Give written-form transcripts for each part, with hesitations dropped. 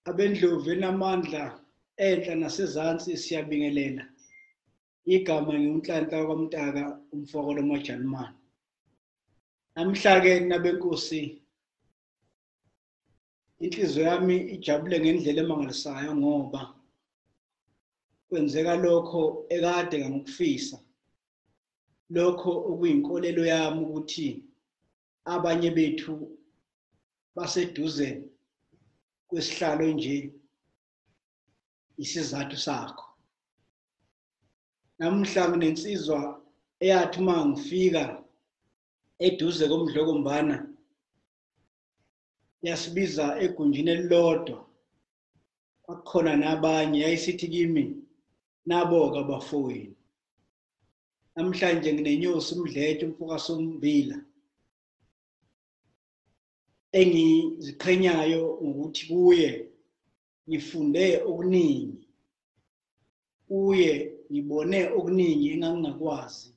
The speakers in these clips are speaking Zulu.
Abendlovu enamandla enhla nasezansi siyabingelela. Igama nginguNhlanhla kwaMtaka umfoko loMajalimane. Namhla-ke nabenkosi inhliziyo yami ijabule ngendlela emangalisayo ngoba kwenzeka lokho ekade ngangikufisa. Lokho okuyinkolelo yami ukuthi abanye bethu baseduze kwesihlalo nje isizathu sakho. Namuhla nginensizwa eyathi uma ngifika eduze koMdlokombana yasibiza egunjini elilodwa, kwakukhona nabanye, yayisithi kimi nabo-ke abafowenu. Namhlanje nginenyosi uMdletshe umfokaSombila engiziqhenyayo ngokuthi kuye ngifunde okuningi, kuye ngibone okuningi engangingakwazi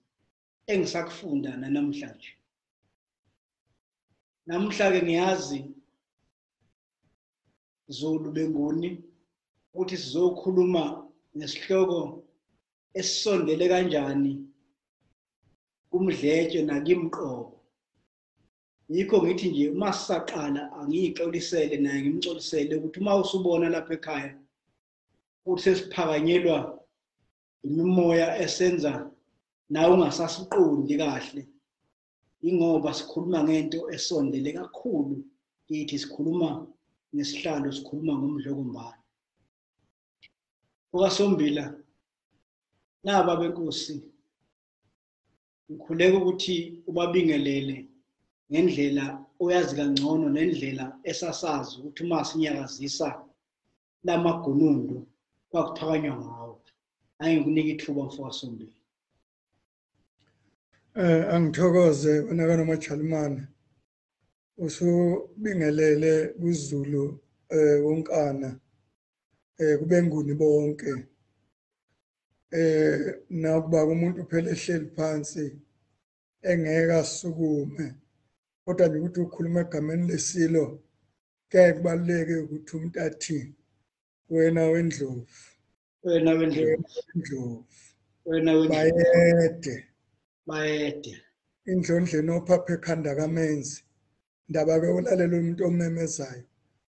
engisakufunda nanamhlanje. Namhla-ke ngiyazi Zulu beNguni ukuthi sizokhuluma ngesihloko esisondele kanjani kuMdletshe nakimqobo. Yikho ngithi nje uma sisaqala angiyixolisele naye ngimxolisele ukuthi uma usubona lapha ekhaya ukuthi sesiphakanyelwa imimoya esenza nawe ungasasiqondi kahle, ingoba sikhuluma ngento esondele kakhulu kithi, sikhuluma ngesihlalo, sikhuluma ngoMdlokombane. OkaSombila naba benkosi, ngikhuleka ukuthi ubabingelele ngendlela oyazi kangcono nendlela esasazi ukuthi uma sinyakazisa lamagunundu kwakuphakanywa ngawo. Angikunika ithuba mfokaSombila. Angithokoze wena kaNomajalimane, usubingelele kuZulu wonkana, kubeNguni bonke. Nakuba umuntu phela ehleli phansi engeke asukume, kodwa nje ukuthi ukhuluma egameni lesilo kuyaye kubaluleke ukuthi umuntu athi wena wendlovu, wena wendlovu, wendlovu, wena wendlovu, bayede, bayede, indlondleni ophapha ekhanda kamenzi. Ndaba ke ulalela umuntu omemezayo,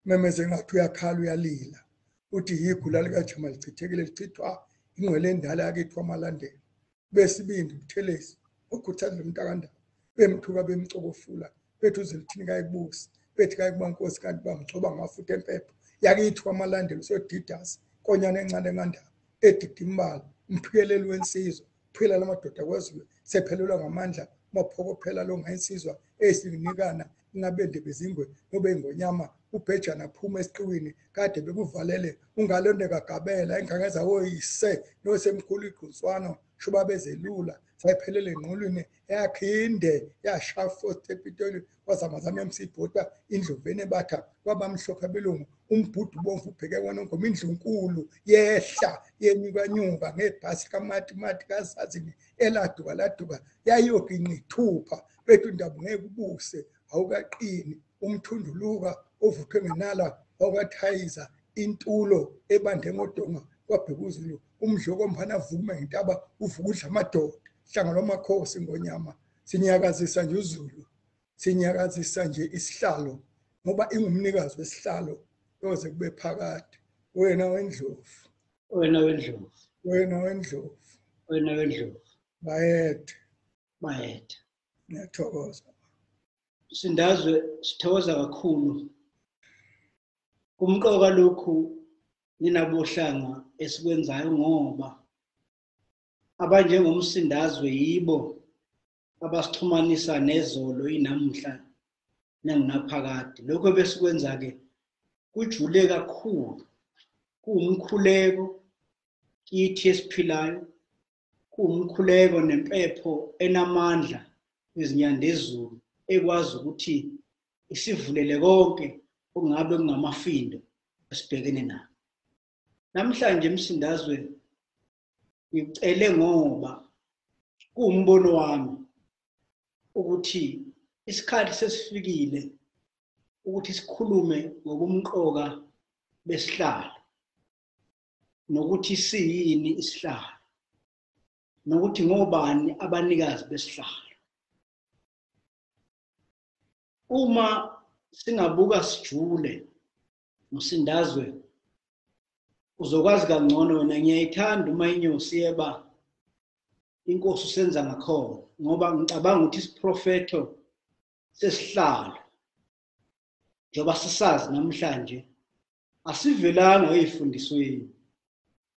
memeze ngathi uyakhala uyalila, uthi yigula likaJama lichithekile lichithwa ingqwele endala yakithi kwaMalandela. Besibindi uButhelezi okhuthaza lo mntakandaba, bemthuka bemcokofula, bethi uZwelithini kayikubusi, bethi kayikuba nkosi, kanti bamgcoba ngamafutha empepho yakithi kwaMalandela. Usodidasi nkonyane encane engandaba edida imbala, umphikeleli wensizwa, phila lamadoda kwaZulu sephelelwa ngamandla, maphokophela lo ngayinsizwa esinikana ingabende bezingwe nobe ingonyama ubhejana phuma esiqiwini kade bekuvalele ungalondeka gabela ingangeza woyise nosemkhulu igqunswano shuba bezelula sayiphelele enqulwini yakhinde yashaya fourth ePitoli kwazamazama MC Bhota indloveni ebatha kwabamhlophe abelungu umbhudu bomvu ubheke kwaNongoma indlunkulu yehla yenyukanyuka ngebhasi kaMati kaZazini eladuka laduka yayoginqa ithupha bethu indaba ngeke ubuse awukaqini umthunduluka ovuthwe ngenala wakathayiza intulo ebande ngodonga kwaBhekuzulu uMdlokombane avume ngentaba uvuka udla amadoda hlanga lwamakhosi ngonyama. Sinyakazisa nje uZulu, sinyakazisa nje isihlalo ngoba ingumnikazi wesihlalo yoze kube phakade. Wena wendlovu, wena wendlovu, wena wendlovu, wena wendlovu, bayethe, bayethe. Ngiyathokoza Sindazwe, sithokoza kakhulu. Kumqoka lokhu ninabohlanga esikwenzayo ngoba abanjengomsindazwe yibo abasixhumanisa nezolo inamuhla nangunaphakade. Lokho besikwenza-ke kujule kakhulu, kuwumkhuleko kithi esiphilayo, kuwumkhuleko nempepho enamandla kwizinyandezulu ekwazi ukuthi isivulele konke okungabe kungamafindo esibhekene nawo. Namhlanje Msindazwe ngicele ngoba kuwumbono wami ukuthi isikhathi sesifikile ukuthi sikhulume ngobumqoka besihlalo, nokuthi siyini isihlalo, nokuthi ngobani abanikazi besihlalo. Uma singabuka sijule Msindazwe, uzokwazi kangcono wena. Ngiyayithanda uma inyosi yeba inkosi usenza ngakhona, ngoba ngicabanga ukuthi isiprofetho sesihlalo njengoba sisazi namhlanje asivelanga ey'fundisweni,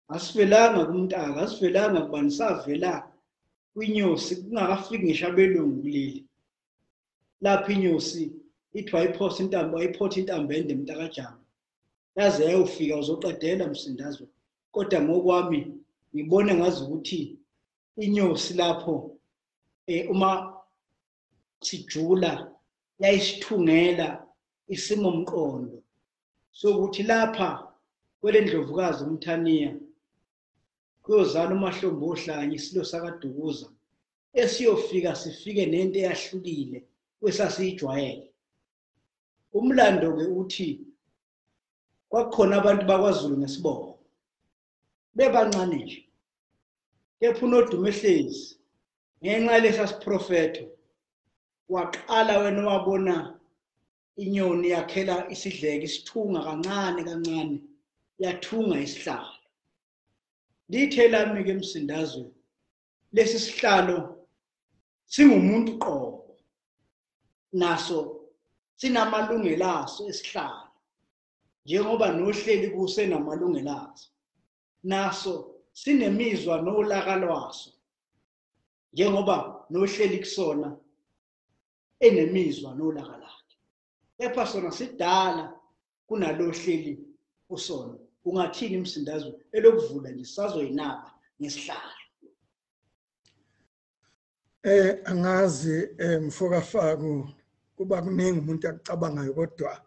asivelanga kumntaka, asivelanga kubani, savela kwinyosi kungakafiki ngisho abelungu kuleli. Lapho inyosi ithi wayiphosa intambo, wayiphotha intambo ende mntakajama, yaze yayofika. Uzoqedela Msindazwe, kodwa ngokwami ngibone ngazi ukuthi inyosi lapho uma sijula yayisithungela isimo mqondo sokuthi lapha kwelendlovukazi uMthaniya kuyozala uMahlombo ohlanye, isilo sakaDukuza, esiyofika sifike nento eyahlukile kwesasiyijwayele. Umlando-ke uthi kwakukhona abantu bakwaZulu ngesibongo bebancane nje, kepha uNodumo ehlezi ngenxa yalesa siprofetho waqala wena wabona inyoni yakhela isidleke isithunga kancane kancane, yathunga isihlalo. Lithe lami-ke Msindazwe, lesi sihlalo singumuntu qobo, naso sinamalungelo aso esihlalo, njengoba nohleli kusenamalungelo aso, naso sinemizwa nolaka lwaso, njengoba nohleli kusona enemizwa nolaka lakhe. Kepha sona sidala kunalohleli kusona. Ungathini Msindazwe elokuvula nje sazoyinaba ngesihlalo? Angazi mfoka Faku, kuba kuningi umuntu akucabangayo, kodwa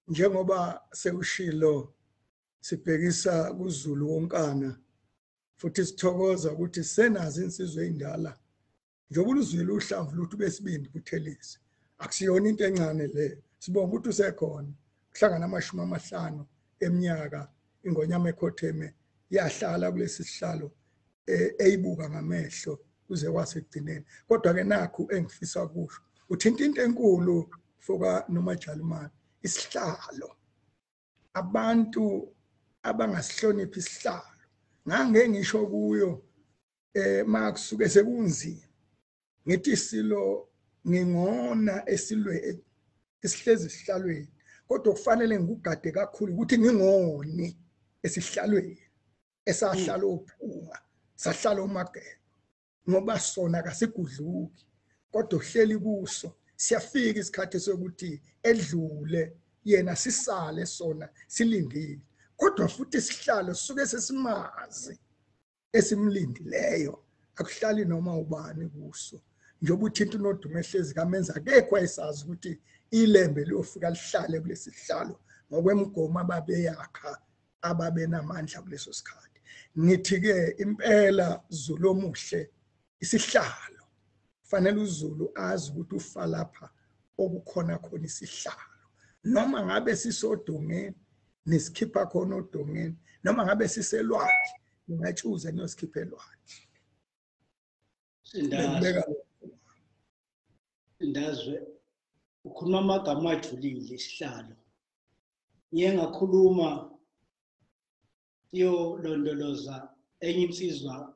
njengoba sewushilo sibhekisa kuZulu wonkana, futhi sithokoza ukuthi senazo insizwe ey'ndala. Njengoba uluzwile uhlamvu luthi besibindi Buthelezi, akusiyona into encane le. Sibonga ukuthi usekhona. Kuhlangana 50 eminyaka ingonyama ekhotheme yahlala kulesi sihlalo eyibuka ngamehlo kuze kwasekugcineni. Kodwa-ke nakhu engifisa kusho, uthinta into enkulu foka Nomajalimane, isihlalo. Abantu abangasihloniphi isihlalo, ngange ngisho kuyo makusuke sekunzima, ngithi isilo ngingona esilwe esihlezi esihlalweni, kodwa kufanele ngikugade kakhulu ukuthi ngingoni esihlalweni esahlala ophunga, sahlala omageba, ngoba sona kasigudluki, kodwa uhleli kuso. Siyafika isikhathi sokuthi edlule yena, sisale sona silindile. Kodwa futhi isihlalo sisuke sesimazi esimlindileyo, akuhlali noma ubani kuso. Njengoba uthinta uNodumo ehlezi kamenza, akekho wayesazi ukuthi ilembe liyofika lihlale kulesi sihlalo ngokwemigomo ababeyakha ababenamandla kuleso sikhathi. Ngithi-ke impela Zulu omuhle, isihlalo fanele uZulu azi ukuthi ufa lapha okukhona khona isihlalo, noma ngabe sisodongeni nisikhipha khona odongeni, noma ngabe siselwandle ningatshuza niyosikhipha elwandle. Sindazwe, ukhuluma amagama ajulile isihlalo. Ngiye ngakhuluma iyolondoloza enye insizwa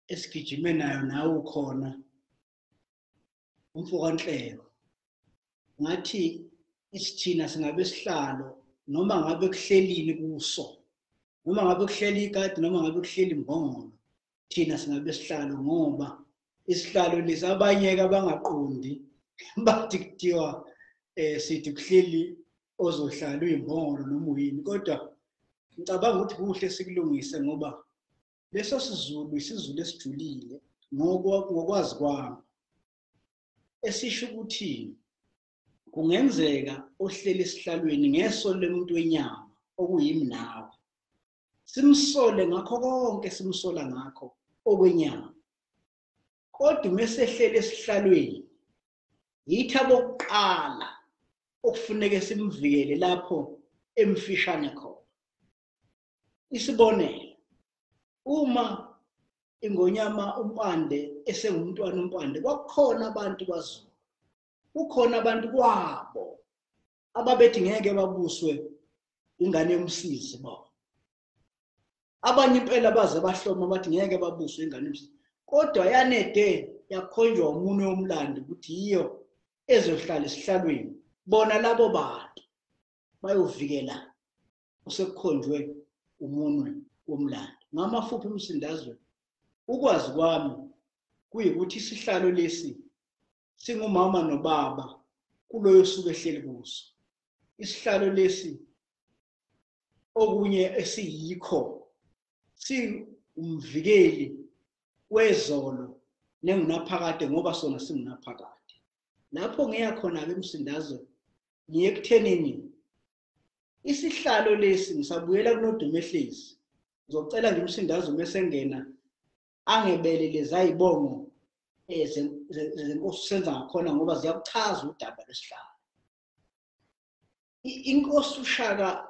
esigijime nayo nawe ukhona, umfokaNhleko. Ngathi isithina singabe sihlalo noma ngabe kuhlelini kuso, noma ngabe kuhleli ikati, noma ngabe kuhleli imbongolo, thina singabe sihlalo, ngoba isihlalo lesi abanye-ke abangaqondi bathi kuthiwa sithi kuhleli ozohlala uyimbongolo noma uyini, kodwa ngicabanga ukuthi kuhle sikulungise, ngoba leso siZulu isiZulu esijulile ngokwazi kwami, esisho ukuthi kungenzeka ohleli esihlalweni ngeso lomuntu wenyama okuyimi nawe, simsole ngakho konke simsola ngakho okwenyama, kodwa uma esehleli esihlalweni yithi abokuqala okufuneke simvikele lapho emfishane khona. Isibonelo, uma ingonyama uMpande esengumntwana uMpande, kwakukhona abantu kwaZulu, kukhona abantu kwabo ababethi ngeke babuswe ingane yomsizi bona. Abanye impela baze bahloma bathi ngeke babuswe ingane yomsizi, kodwa yanede yakhonjwa umunwe womlando ukuthi yiyo ezohlala esihlalweni. Bona labo bantu bayovikela osekukhonjwe umunwe womlando. Ngamafuphi umsindazwe, ukwazi kwami kuyikuthi isihlalo lesi singumama nobaba kuloyo suke ehleli kuso. Isihlalo lesi okunye esiyikho singumvikeli wezolo nengunaphakade, ngoba sona singunaphakade. Lapho ngiya khona-ke emsindazwe, ngiye ekuthenini isihlalo lesi, ngisabuyela kuNodumehlezi, ngizocela nje umsindazwe uma esengena angebele lezayibongo zenkosi senza ngakhona, ngoba ziyakuchaza udaba lwesihlalo. Inkosi uShaka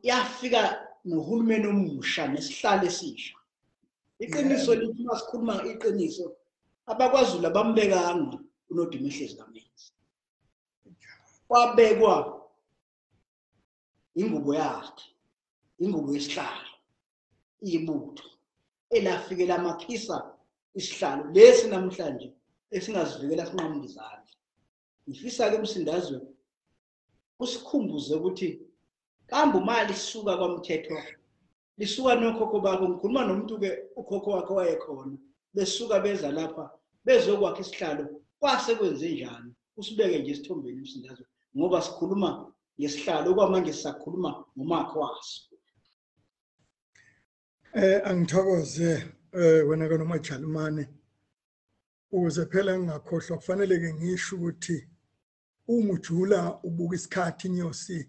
yafika nohulumeni omusha nesihlalo esisha. Iqiniso lithi, uma sikhuluma iqiniso, abakwaZulu abambekanga uNodumehlezi kaMenzi, kwabekwa ingubo yakhe, ingubo yesihlalo, ibutho elafike lamakhisa isihlalo lesi namhlanje esingazivikela sinqamula izandla. Ngifisa-ke umsindazwe usikhumbuze ukuthi kambe uma lisuka kwaMthethwa, lisuka nokhokho bakho, ngikhuluma nomuntu-ke ukhokho wakhe wayekhona, besuka beza lapha bezokwakha isihlalo, kwase kwenze njani? Usibeke nje esithombeni umsindazwe, ngoba sikhuluma ngesihlalo okwamanje, sisakhuluma ngomakho waso. Angithokoze wena kaNomajalumane, ukuze phela ngingakhohlwa kufanele ke ngisho ukuthi uma ujula ubuka isikhathi inyosi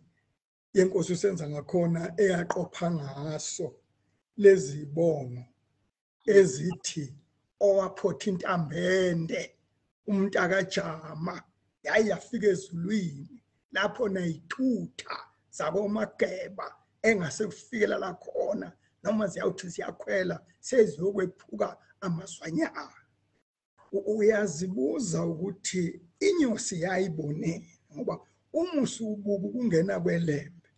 yenkosi usenza ngakhona eyaqopha ngaso lezi bongo ezithi owaphotha intambende umntakajama yayi yafika ezulwini lapho nayithutha zakomageba engase kufikela la khona, noma ziyawuthi ziyakhwela seziyokwephuka amazwanyana. Uyazibuza ukuthi inyosi yayibone, ngoba uma usubuka ukungena kwelembe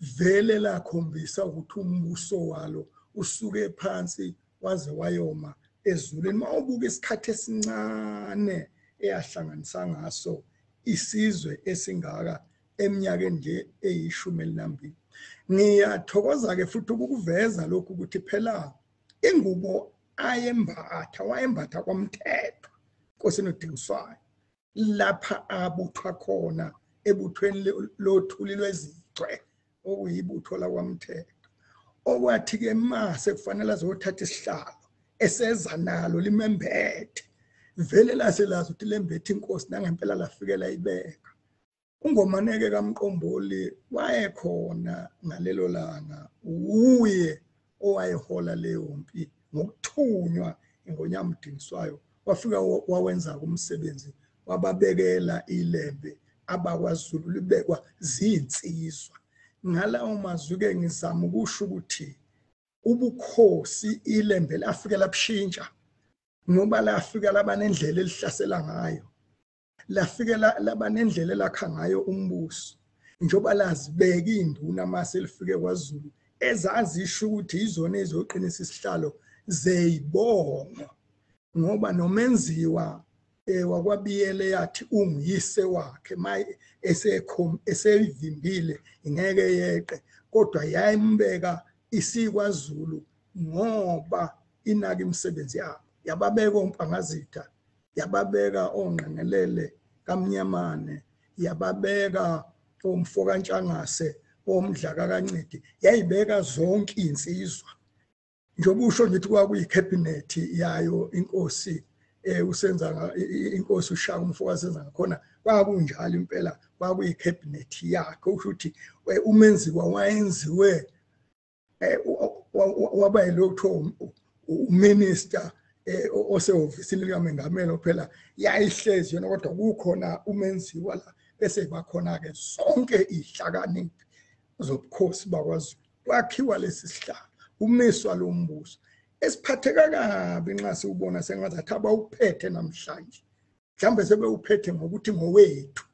vele lakhombisa ukuthi umbuso walo usuke phansi waze wayoma ezulwini. Uma ubuka isikhathi esincane eyahlanganisa ngaso isizwe esingaka eminyakeni nje eyi-12. Ngiyathokoza-ke futhi ukukuveza lokhu ukuthi phela ingubo ayembatha wayembatha kwamthetho Nkosi noDingiswayo, lapha abuthwa khona ebuthweni lothuli lwezicwe okuyibutho lakwamthetho, okwathi-ke mase kufanele azothatha isihlalo eseza nalo limembethe, vele lase lazi ukuthi lembethe inkosi, nangempela lafikela ibeka. UNgomaneke kaMqomboli wayekhona ngalelo langa, uye owayehola leyo mpi ngokuthunywa iNgonyama uDingiswayo, wafika wawenza umsebenzi, wababekela ilembe abakwaZulu libekwa zinsizwa. Ngalawo mazwi-ke ngizama ukusho ukuthi ubukhosi ilembe lafike labushintsha, ngoba lafika laba nendlela elihlasela ngayo, lafike laba nendlela elakha ngayo umbuso, njengoba lazibeka iy'nduna mase lifike kwaZulu ezazisho ukuthi yizona ezizoqinisa isihlalo zeyibongo, ngoba nomenziwa wakwaBiyele yathi unguyise wakhe maye eseyivimbile ingeke yeqe, kodwa yayimbeka isikwaZulu ngoba inaka imisebenzi yabo. Yababeka oMpangazitha, yababeka oNgqengelele kaMnyamane, yababeka omfokaNtshangase, omdlaka kaNcidi, yayibeka zonke iy'nsizwa. Njengoba usho nje ukuthi kwakuyikhabhinethi yayo inkosi usenza inkosi uShaka umfokasenza ngakhona, kwakunjalo impela, kwakuyikhabhinethi yakhe. Usho ukuthi umenziwa wayenziwe waba yilo kuthiwa uminister osehhovisini likamengameli, phela yayihlezi yona, kodwa kukhona umenziwa la, bese bakhona-ke zonke iy'hlakaniphi zobukhosi bakwaZulu. Kwakhiwa lesi sihlalo, umiswa lo mbuso. Esiphatheka kabi nxa siwubona sengathi abawuphethe namhlanje. Mhlawumbe sebewuphethe ngokuthi ngowethu.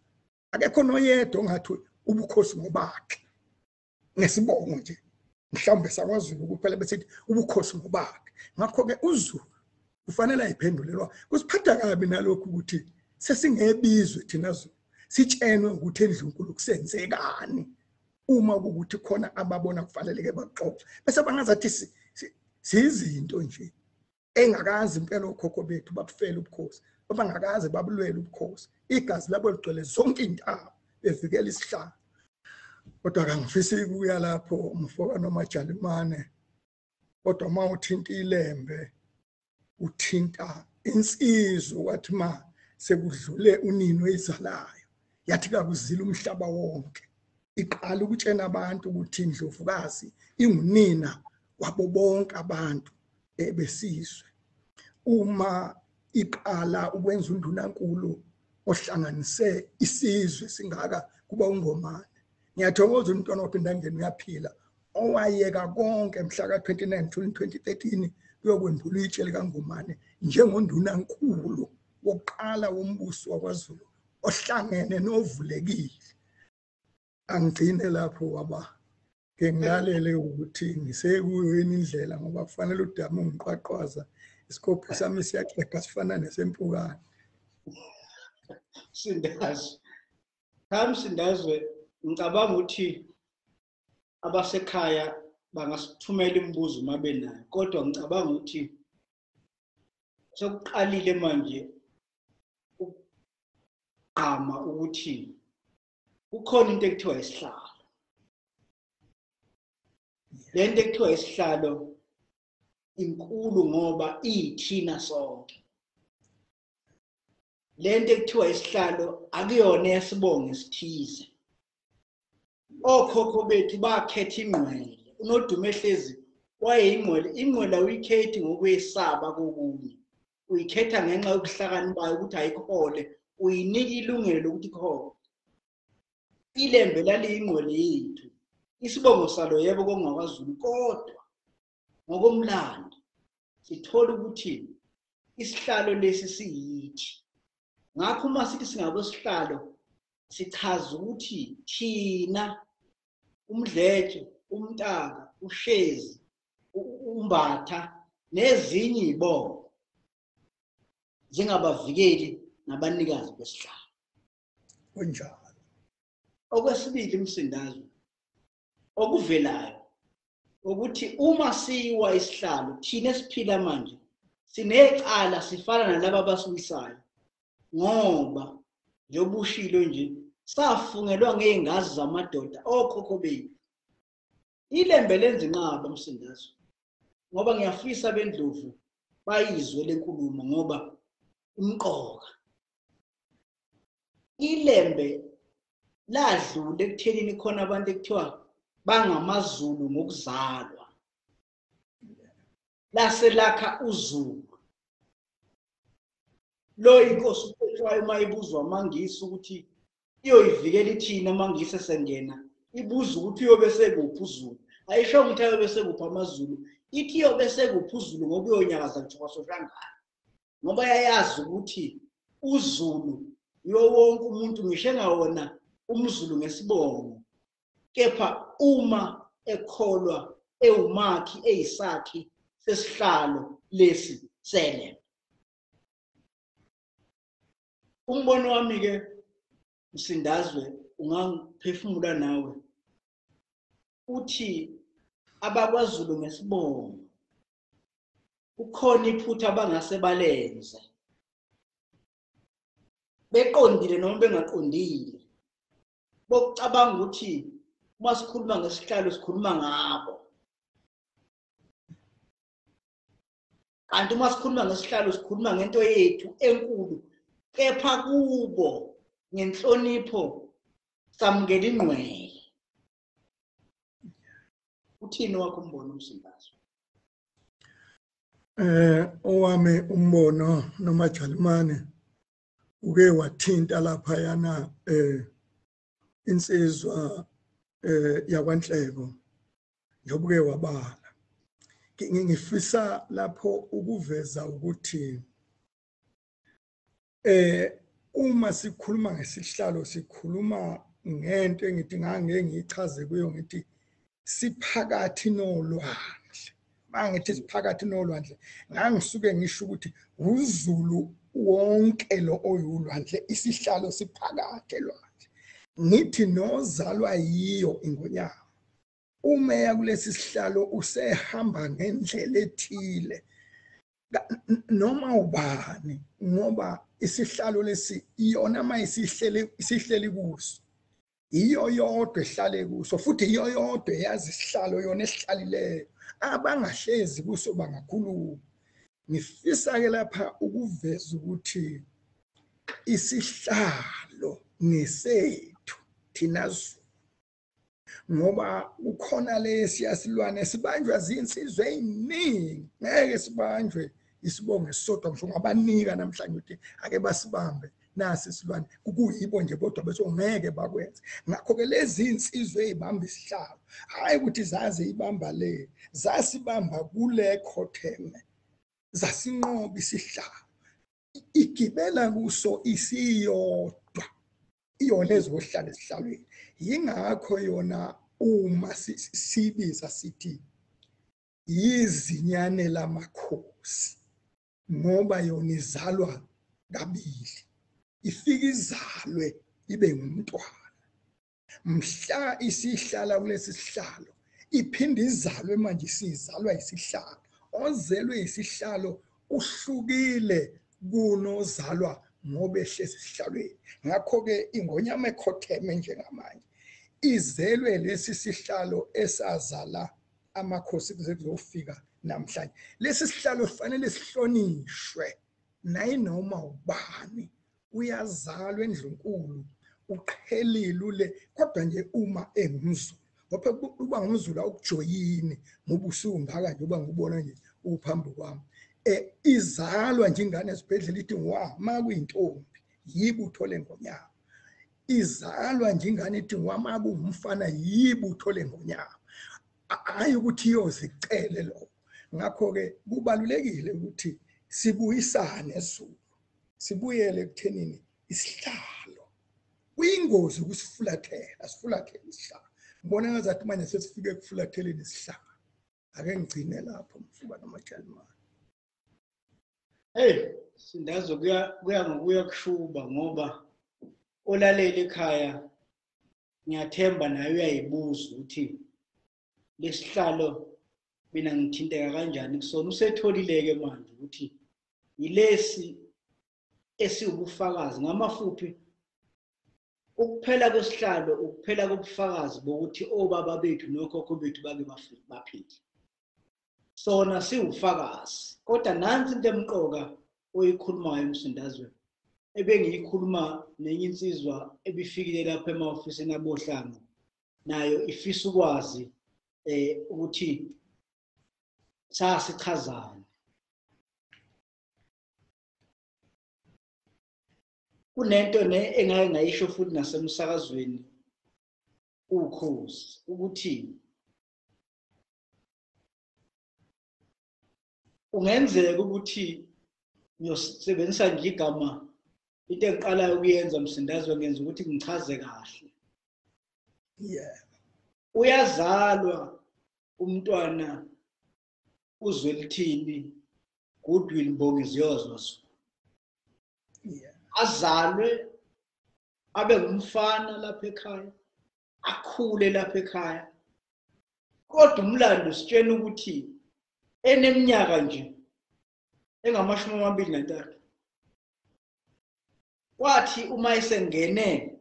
Akekho noyedwa ongathi ubukhosi ngobakhe. Ngesibongo nje. Mhlawumbe sakwaZulu kuphela besithi ubukhosi ngobakhe. Ngakho-ke uZulu kufanele ayiphendulelwa. Kusiphatha kabi nalokhu ukuthi sesingebizwe thina Zulu. Sitshenwe ukuthi endlunkulu kusenzekani uma kuwukuthi khona ababona kufaneleke baxoxe. Bese bangazathi siyizinto nje engakazi impela okhokho bethu babufela ubukhosi, abangakaze babulwele ubukhosi. Igazi labo ligcwele zonke iy'ntaba bevikela isihlalo. Kodwa kangifisi ukuya lapho mfoka noMajalimane. Kodwa uma uthinta iLembe uthinta insizwa wathi ma sekudlule unini oyizalayo yathi kakuzila umhlaba wonke, iqala ukutshena abantu ukuthi indlovukazi ingunina wabo bonke abantu ebesizwe. Uma iqala ukwenza undunankulu ohlanganise isizwe singaka kuba uNgomane. Ngiyathokoza umntwana waphindangene uyaphila owayeka konke mhla ka-29 June 2013 kuyokwembula itshe likaNgomane njengondunankulu wokuqala wombuso wakwaZulu ohlangene novulekile. Angigcine lapho waba ke ngilalele ukuthi ngisekuyo yini indlela, ngoba kufanele udame ungiqwaqwaza isikophi sami siyaxega sifana nesempukane. Sindazwe. Cha Msindazwe, ngicabanga ukuthi abasekhaya bangasithumela imibuzo uma benayo, kodwa ngicabanga ukuthi sekuqalile manje ukugqama ukuthi kukhona into ekuthiwa isihlalo. Le nto ekuthiwa isihlalo inkulu ngoba iyithina sonke. Le nto ekuthiwa isihlalo akuyona esibongo esithize. Okhokho bethu bakhetha ingqwele. UNodumo ehlezi wayeyingqwele. Ingqwele awuyikhethi ngokwesaba kokunye, uyikhetha ngenxa yobuhlakani bayo ukuthi ayikuhole, uyinika ilungelo lokuthi ikuhole. ILembe laliyingqwele yethu, isibongo salo yebo kongakwaZulu, kodwa ngokomlando sithola ukuthi isihlalo lesi siyithi. Ngakho uma sithi singabosihlalo sichaza ukuthi thina uMdletshe, uMtaka, uShezi, uMbatha nezinye izibongo zingabavikeli nabanikazi besihlalo. Kunjalo. Okwesibili Msindazwe, okuvelayo ukuthi uma siwa isihlalo thina esiphila manje sinecala, sifana nalabo abasiwisayo, ngoba njengoba ushilo nje safungelwa ngey'ngazi zamadoda okhokho bethu. ILembe lenza inqaba Msindazwe, ngoba ngiyafisa bendlovu bayizwe le nkulumo ngoba imqoka. ILembe ladlula ekuthenini khona abantu ekuthiwa bangamaZulu ngokuzalwa, laselakha uZulu. Lo inkosi uCetshwayo uma ibuzwa amaNgisi ukuthi iyoyivikela ithini amaNgisi esengena, ibuza ukuthi uyobe sekuphi uZulu. Ayisho ukuthi ayobe sekuphi amaZulu, ithi iyobe sekuphi uZulu ngoba uyonyakaza kuthiwa Soshangane, ngoba yayazi ukuthi uZulu yiwo wonke umuntu, ngisho engawona umZulu ngesibongo, kepha uma ekholwa ewumakhi eyisakhi sesihlalo lesi seLembe. Umbono wami ke Msindazwe, ungangiphefumula nawe, uthi abakwaZulu ngesibongo kukhona iphutha abangase balenze beqondile noma bengaqondile, bokucabanga ukuthi uma sikhuluma ngesihlalo sikhuluma ngabo, kanti uma sikhuluma ngesihlalo sikhuluma ngento yethu enkulu, kepha kubo ngenhlonipho samukela ingqwele. Uthini wakho umbono Msindazwe? Owami umbono noMajalimane uke wathinta lapha yana insizwa yakwaNhleko njengoba wabala. Ngifisa lapho ukuveza ukuthi uma sikhuluma ngesihlalo sikhuluma ngento engithi ngangeke ngiyichaze kuyo, ngithi siphakathi nolwandle. Mangithi siphakathi nolwandle ngangisuke ngisho ukuthi uZulu wonke lo oyulwandle, isihlalo siphakathi elwandle. Ngithi nozalwa yiyo ingonyama uma eya kulesi sihlalo usehamba ngendlela ethile noma ubani, ngoba isihlalo lesi iyona mayisihlele isihleli kuso, iyo yodwa ehlale kuso, futhi iyo yodwa eyazi isihlalo yona esihlalileyo, abangahlezi kuso bangakhuluma. Ngifisa ke lapha ukuveza ukuthi isihlalo ngesethu thina Zulu, ngoba kukhona lesi yasilwane sibanjwa zinsizwe eziningi, ngeke sibanjwe isibongo esisodwa. Ngisho ngabanika namhlanje ukuthi ake basibambe nasi isilwane, kukuyibo nje bodwa bese ngeke bakwenze. Ngakho-ke lezi insizwe ey'bamba isihlalo, hhayi ukuthi zaze ibamba le, zasibamba kule khotheme, zasinqoba isihlalo, igibela kuso isiyodwa, iyona ezohlala esihlalweni. Yingakho yona uma sibiza sithi yizinyane lamakhosi, ngoba yona izalwa kabili, ifika izalwe ibe ngumntwana, mhla isihlala kulesi sihlalo iphinde izalwe manje isizalwa isihlalo. Ozelwe isihlalo uhlukile kunozalwa ngoba ehlezi esihlalweni. Ngakho-ke ingonyama ekhotheme njengamanje izelwe lesi sihlalo esazala amakhosi kuze kuzofika namhlanje. Lesi sihlalo sifanele sihlonishwe nayinoma ubani. Uyazalwa endlunkulu, uqhelile ule, kodwa nje uma engumZulu, ngoba uba ngumZulu awukujoyini ngoba usungaka nje, uba ngubona nje uphambi kwami. Izalwa nje ingane esibhedlela ithi wa makuyintombi yibutho lengonyama, izalwa nje ingane ithi wa makungumfana yibutho lengonyama, hayi ukuthi iyozicele lokho. Ngakho-ke kubalulekile ukuthi sibuyisane Zulu, sibuyele ekuthenini isihlalo kuyingozi ukusifulathela, sifulathele isihlalo. Ngibona ngazathi manje sesifike ekufulatheleni isihlalo. Ake ngigcine lapho mfuba namajalimane. Hey, Sindazo, kuya ngokuya kushuba, ngoba olalele ekhaya ngiyathemba naye uyayibuza ukuthi lesihlalo mina ngithinteka kanjani kusona. Usetholile-ke manje ukuthi yilesi esiwubufakazi. Ngamafuphi, ukuphela kwesihlalo ukuphela kobufakazi bokuthi obaba bethu nokhokho bethu bake baphile. Sona siwufakazi. Kodwa nansi into emqoka oyikhulumayo emsindazweni, ebengiyikhuluma nenye insizwa ebifikile lapha ema-ofisini abohlanga, nayo ifisa ukwazi ukuthi sasichazani. Kunento engake ngayisho futhi nasemsakazweni ukhozi, ukuthi ungenzeka ukuthi ngiyosebenzisa nje igama, into engiqalayo ukuyenza msindazwe ngenza ukuthi ngichaze kahle. Uyazalwa umntwana uZwelithini Goodwill Mbongi Ziyozwa Zulu. Azalwe abe ngumfana lapha ekhaya, akhule lapha ekhaya, kodwa umlando usitshela ukuthi eneminyaka nje engama-23 kwathi uma esengene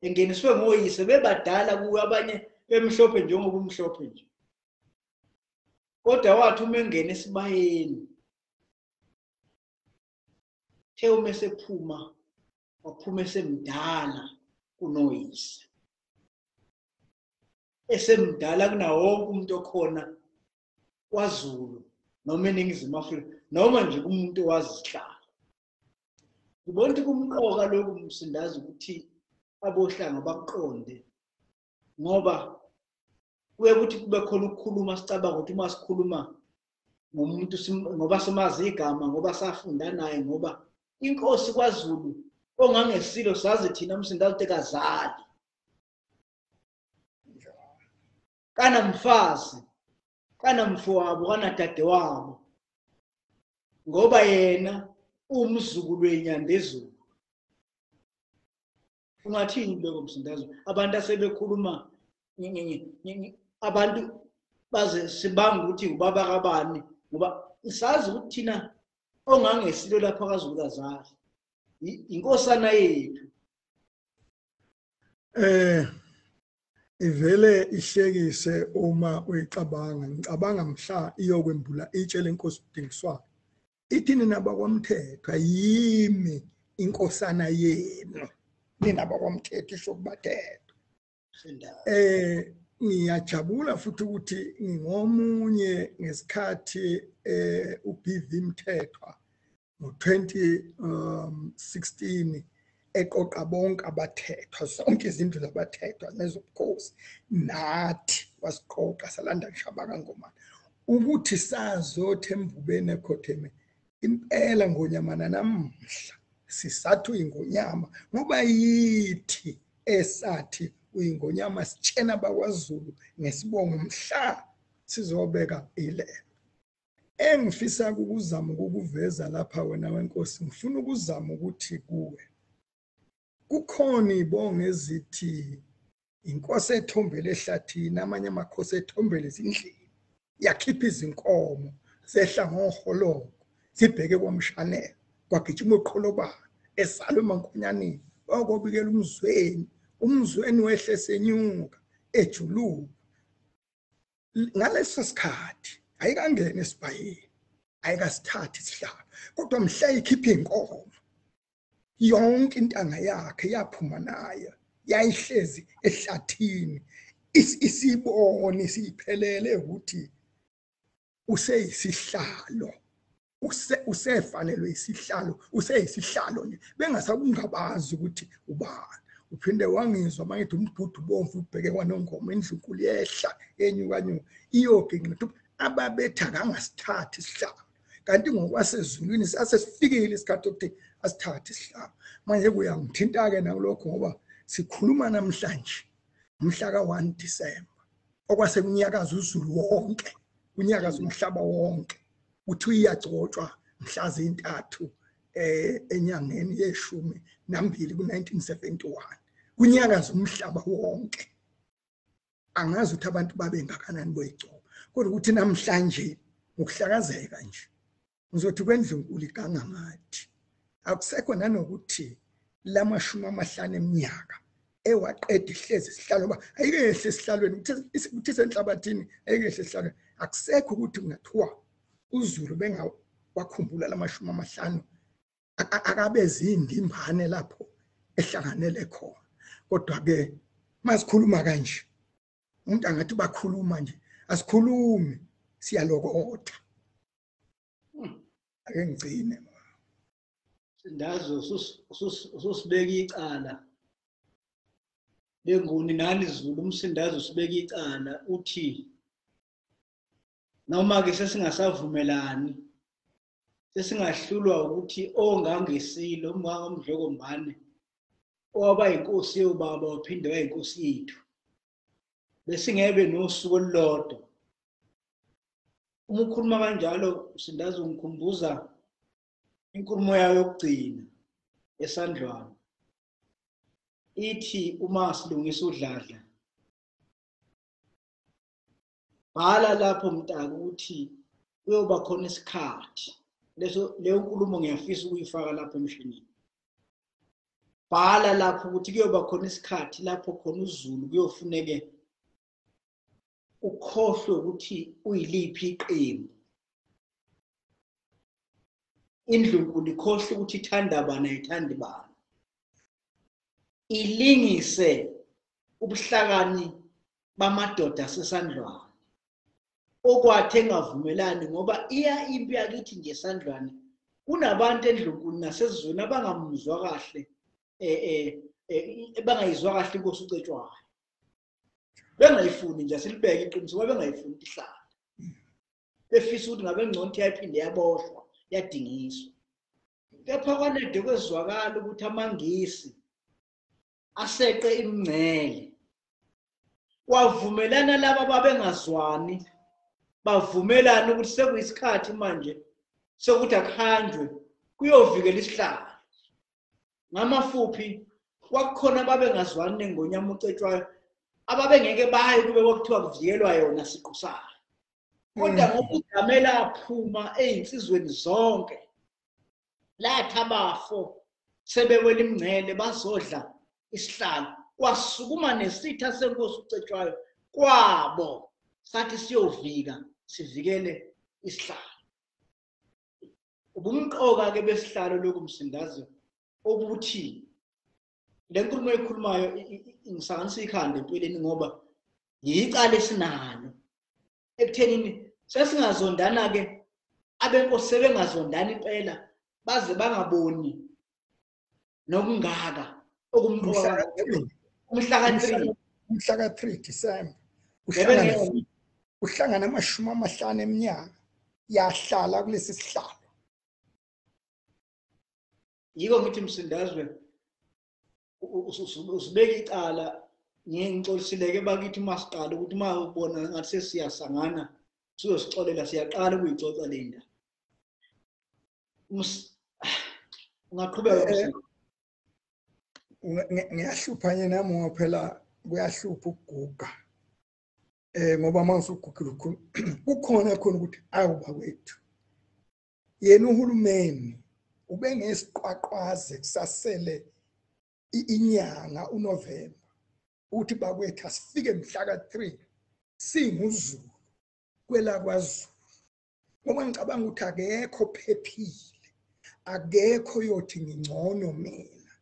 engeniswe ngoyise bebadala kuye, abanye bemhlophe njengoba umhlophe nje, kodwa wathi uma engena esibayeni, the uma esephuma waphuma esemdala kunoyise, esemdala kunawo wonke umuntu okhona kwaZulu noma eNingizimu Afrika noma nje kumuntu owazi isihlalo. Ngibona ukuthi kumqoka lokhu Msindazi ukuthi abohlanga bakuqonde, ngoba Kuye ukuthi kube khona ukukhuluma sicabanga ukuthi uma sikhuluma ngomuntu ngoba simazi igama, ngoba safunda naye, ngoba inkosi kwaZulu ongangesilo sazi thina Msindazi ukuthi kazali, kanamfazi, kanamfowabo, kanadadewabo, ngoba yena umzukulu weNyandezulu. Ungathini lokho Msindazi? Abantu asebekhuluma, abantu baze sibanga ukuthi ubaba kabani, ngoba sazi ukuthi thina ongangesilo lapha kaZulu kazali, inkosana yethu. Ivele ihlekise uma uyicabanga. Ngicabanga mhla iyokwembula itshe lenkosi uDingiswayo, ithi nina bakwaMthethwa, yimi inkosana yenu, nina bakwaMthethwa, isho kubathethwa. Ngiyajabula futhi ukuthi ngingomunye ngesikhathi uBV Mthethwa ngo-2016 eqoqa bonke abathethwa, zonke izindlu zabathethwa nezobukhosi, nathi wasiqoqa salanda ngisho kaNgomane ukuthi sazothi embubeni ekhotheme impela ngonyamana namhla sisathi uyingonyama, ngoba yithi esathi uyingonyama, sitshena bakwaZulu ngesibongo mhla sizobeka ilelo. Engifisa ukuzama ukukuveza lapha wena wenkosi, ngifuna ukuzama ukuthi kuwe kukhona ibongo ezithi inkosi ethombele ehlathini, amanye amakhosi ethombele ezindlini, yakhipha izinkomo zehla ngoholoko zibheke kwaMshanelo, kwagijima uqholobana esala emankonyaneni, wakobikela uMzweni, uMzweni wehle senyuka ejuluka. Ngaleso sikhathi ayikangena esibhayeni, ayikasithathi isihlalo, kodwa mhla ikhipha inkomo yonke intanga yakhe yaphuma nayo, yayihlezi ehlathini, isibone isiphelele ukuthi useyisihlalo, usefanelwe isihlalo, useyisihlalo nje, bengasakungabazi ukuthi ubani. Uphinde wangizwa mangithi umbhudu bomvu ubheke kwaNongoma, indlunkulu yehla yenyuka nyuka iyoginqa, ababetha kangasithathi isihlalo, kanti ngokwasezulwini sase sifikile isikhathi sokuthi asithathe isihlalo. Manje kuyangithinta-ke nakulokho, ngoba sikhuluma namhlanje mhla ka-1 December, okwase kunyakaza uZulu wonke, kunyakaza umhlaba wonke, uthi uyagcotshwa mhla zintathu enyangeni yeshumi nambili ku-1971, kunyakaza umhlaba wonke. Angazi ukuthi abantu babe ngakanani boyigcoba, kodwa ukuthi namhlanje ngokuhlakazeka nje ngizothi kwendlunkulu igangangathi akusekho nanokuthi lamashumi amahlanu eminyaka ewaqeda ihlezi isihlalo, ngoba ayikehle esihlalweni, kuthi senhlabathini ayikehle esihlalweni. Akusekho ukuthi kungathiwa uZulu bengawakhumbula lamashumi amahlanu, akabe zindimbane lapho ehlanganele khona. Kodwa ke masikhuluma kanje umuntu angathi bakhuluma nje, asikhulumi, siyalokotha. Ake ngigcine. Sindazo ususibeka icala lenguni nani Zulu, uMsindazo usibeka icala uthi noma ke sesingasavumelani, sesingahlulwa ukuthi ongangesilo umngangamdlokombane owaba inkosi yobaba waphinde wayinkosi yethu, besingebe nosuku olulodwa. Uma ukhuluma kanjalo Msindazo ngikhumbuza inkulumo yayo yokugcina esandlwana, ithi uma silungisa uDladla, bhala lapho mntaka ukuthi kuyoba khona isikhathi leso, leyo nkulumo ngiyafisa ukuyifaka lapho emshinini. Bhala lapho ukuthi kuyoba khona isikhathi lapho khona uZulu kuyofuneke ukhohlwe ukuthi uyiliphi iqembu, indlunkulu ikhohlwe ukuthi ithanda bani ayithandi bani, ilingise ubuhlakani bamadoda asesandlwane okwathi engavumelani, ngoba iya impi yakithi nje esandlwane kunabantu endlunkulu nasezweni abangamuzwa kahle, bangayizwa kahle inkosi uCetshwayo. Bengayifuni nje silibeke iqiniso, babengayifuni ihlala. Befisa ukuthi ngabe ngcono ukuthi yayiphinde yaboshwa, yadingiswa. Kepha kwanede kwezwakala ukuthi amaNgisi aseqe imingcele. Kwavumelana laba babengazwani, bavumelana ukuthi sekuyisikhathi manje sokuthi akuhanjwe kuyovikela isihlalo. Ngamafuphi kwakukhona babengazwani nengonyama uCetshwayo ababengeke baye kube kwakuthiwa kuvikelwa yona siqu sayo. Kodwa ngoba udlame laphuma ey'nsizweni zonke, lathi abafo sebewela imingcele bazodla isihlalo, kwasukuma nesitha senkosi uCetshwayo kwabo sathi siyovika sivikele isihlalo. Ubumqoka-ke besihlalo lokhu Msindazwe obuthi le nkulumo ekhulumayo ingisanganisa ikhanda empeleni, ngoba yicala esinalo ekuthenini sesingazondana-ke abenkosi sebengazondana impela baze bangaboni nokungaka okumqoka umhla ka-3 umhla ka-3 December uhlangana 50 eminyaka yahlala kulesi sihlalo. Yiko ngithi Msindazwe usibeka icala. Ngixolisileke bakithi masiqala ukuthi uma ubona ngathi sesiyasangana siyosixolela, siyaqala ukuyixoxa le ndaba. Ungaqhubeka. Ngiyahlupha nje nami ngoba phela kuyahlupha ukuguga. Ngoba manje usugugile kukhona khona ukuthi awu bakwethu. Yena uhulumeni ubengesiqwaqwaze kusasele inyanga uNovember uthi bakwethu asifike mhla ka-3 singuZulu kwela kwaZulu, ngoba ngicabanga ukuthi akekho phephile, akekho yothi ngingcono mina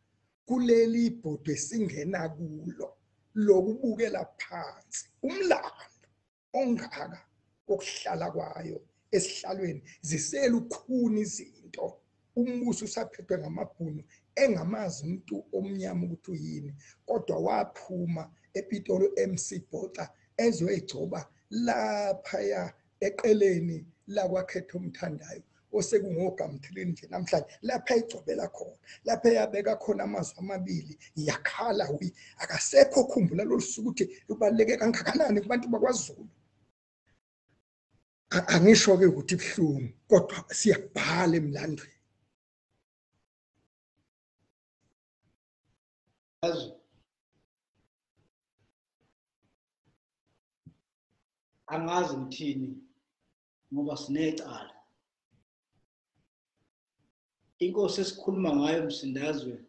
kuleli ibhodwe singena kulo lokubukela phansi umlando ongaka wokuhlala kwayo esihlalweni. Ziselukhuni izinto, umbuso usaphethwe ngamabhunu engamazi umuntu omnyama ukuthi uyini, kodwa waphuma ePitoli MC Botha ezoyigcoba laphaya eqeleni lakwakhetha umthandayo osekungogamthilini nje namhlanje, lapha ayigcobela khona, lapha eyabeka khona amazwi amabili yakhala wi akasekho. Khumbula lolu suku ukuthi lubaluleke kangakanani kubantu bakwaZulu. Angisho-ke ukuthi ibuhlungu, kodwa siyabhala emlandweni. Angazi ngithini ngoba sinecala. Inkosi esikhuluma ngayo Msindazwe,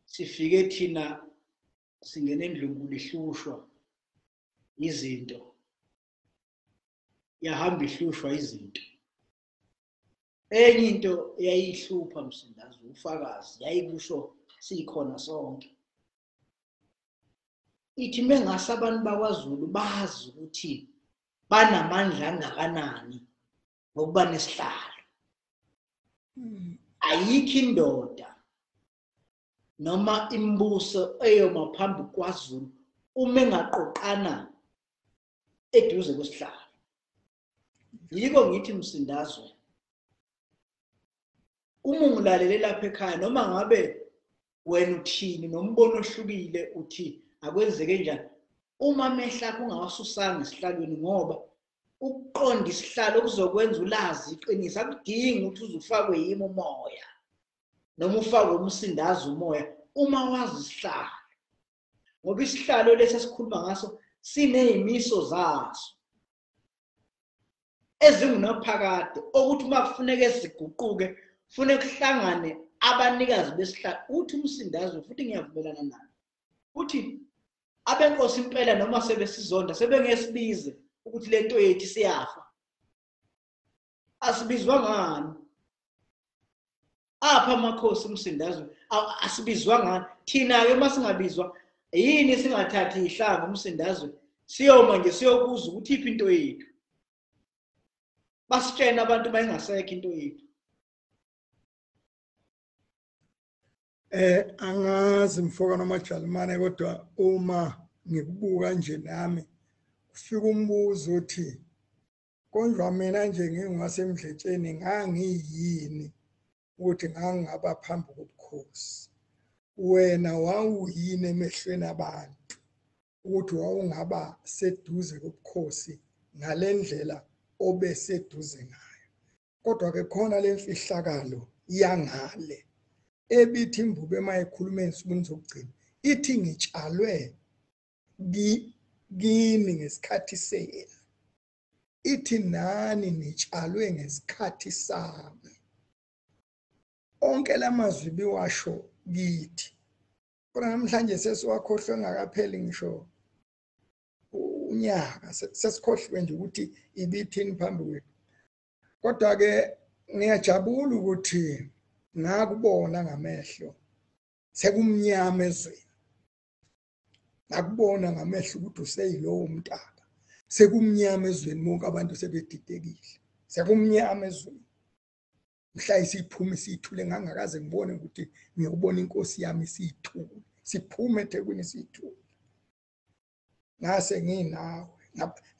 sifike thina singena endlunkulu ihlushwa izinto, yahamba ihlushwa izinto. Enye into eyayihlupha Msindazwe ufakazi, yayikusho sikhona sonke. Ithi mengase abantu bakwaZulu bazi ukuthi banamandla angakanani ngokuba nesihlalo. Ayikho indoda noma imibuso eyoma phambi kwaZulu uma engaqoqana eduze kwesihlalo. Yiko ngithi Msindazwe, uma ungilalele lapha ekhaya noma ngabe wena uthini nombono ohlukile uthi akwenzeke njani, uma amehla akho ungawasusanga esihlalweni, ngoba ukuqonda isihlalo kuzokwenza ulazi iqiniso. Akudingi ukuthi uze ufakwe yimi umoya noma ufakwe umsindazo umoya uma wazi isihlalo, ngoba isihlalo lesi esikhuluma ngaso sineyimiso zaso ezingunaphakade, okuthi uma kufuneka siguquke kufuneka kuhlangane abanikazi besihlalo. Uthi umsindazo, futhi ngiyavumelana naye, uthi abenkosi impela noma sebesizonda sebengesibize ukuthi lento yethu siyafa. Asibizwa ngani apha amakhosi umsindazwe? Asibizwa ngani thina-ke? Uma singabizwa yini singathathi ihlanga umsindazwe siyoma nje siyokuza ukuthi iphi into yethu? Basitshena abantu bayingasekho into yethu. Angazi mfoka noma Jalimane, kodwa uma ngikubuka nje nami kufika umbuzo uthi konjwa mina nje ngingowaseMdletsheni ngangiyini ukuthi ngangingaba phambi kobukhosi, wena wawuyini emehlweni abantu ukuthi wawungaba seduze kobukhosi ngalendlela obeseduze ngayo. Kodwa ke khona lemfihlakalo yangale ebithi imbube mayikhuluma ensukwini zokugcina ithi ngitshalwe kini ngesikhathi senu, ithi nani nitshalwe ngesikhathi sami. Onke lamazwi biwasho kithi, kodwa namhlanje sesiwakhohlwe ngakapheli ngisho unyaka, sesikhohliwe nje ukuthi ibithini phambi kwethu. Kodwa ke ngiyajabula ukuthi ngakubona ngamehlo sekumnyama ezweni, ngakubona ngamehlo ukuthi useyilowo mntaka, sekumnyama ezweni, bonke abantu sebedidekile, sekumnyama ezweni. Mhla isiphuma isithule, ngangakaze ngibone ukuthi ngiyobona inkosi yami isithule, siphume eThekwini isithule. Ngase nginawe,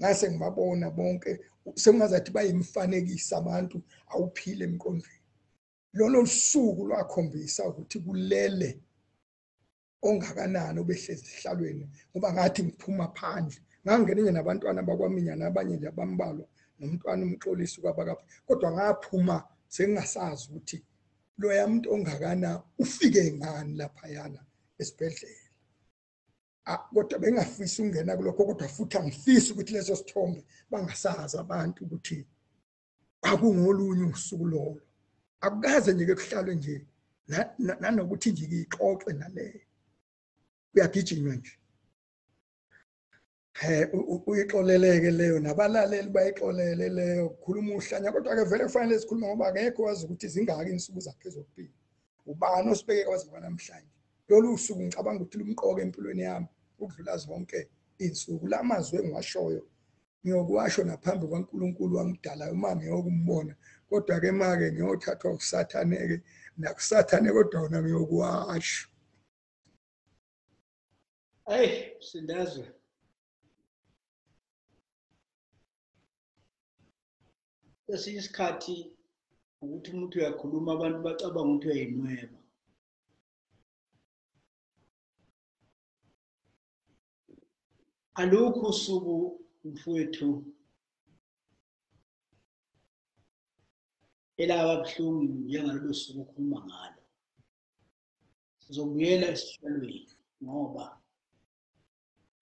ngase ngibabona bonke, sekungazathi bayimfanekisa abantu awuphile emqondweni. Lolo suku lwakhombisa ukuthi kulele ongakanani obehlezi esihlalweni, ngoba ngathi ngiphuma phandle ngangene nje nabantwana bakwaminya nabanye nje abambalwa nomntwana umxolisi kwabakapha, kodwa ngaphuma sengingasazi ukuthi loya muntu ongakana ufike ngani laphayana esibhedlela. Kodwa bengafisi ukungena kulokho, kodwa futhi angifisi ukuthi leso sithombe bangasazi abantu ukuthi akungolunye usuku lolo. Akukaze nje ke kuhlalwe nje nanokuthi nje ngiyixoxe naleyo, kuyagijinywa nje. Uyixoleleke leyo, nabalaleli bayixolele leyo, kukhuluma uhlanya. Kodwa ke vele kufanele sikhulume ngoba akekho wazi ukuthi zingaki insuku zakhe zokuphila, ubani osibeke kwaze kwanamhlanje. Lolu suku ngicabanga ukuthi lumqoka empilweni yami ukudlula zonke insuku. Lamazwi engiwashoyo ngiyokuwasho naphambi kwaNkulunkulu wangidalayo uma ngiyokumbona, kodwa ke make ngiyothathwa uSathane ke nakuSathane, kodwa wona ngiyokuwasho. Hey Sindazwe, esinye isikhathi ukuthi umuntu uyakhuluma abantu bacabanga ukuthi uyayinweba. Alukho usuku mfowethu elaba buhlungu njengalolu suku okhuluma ngalo. Sizobuyela esihlalweni ngoba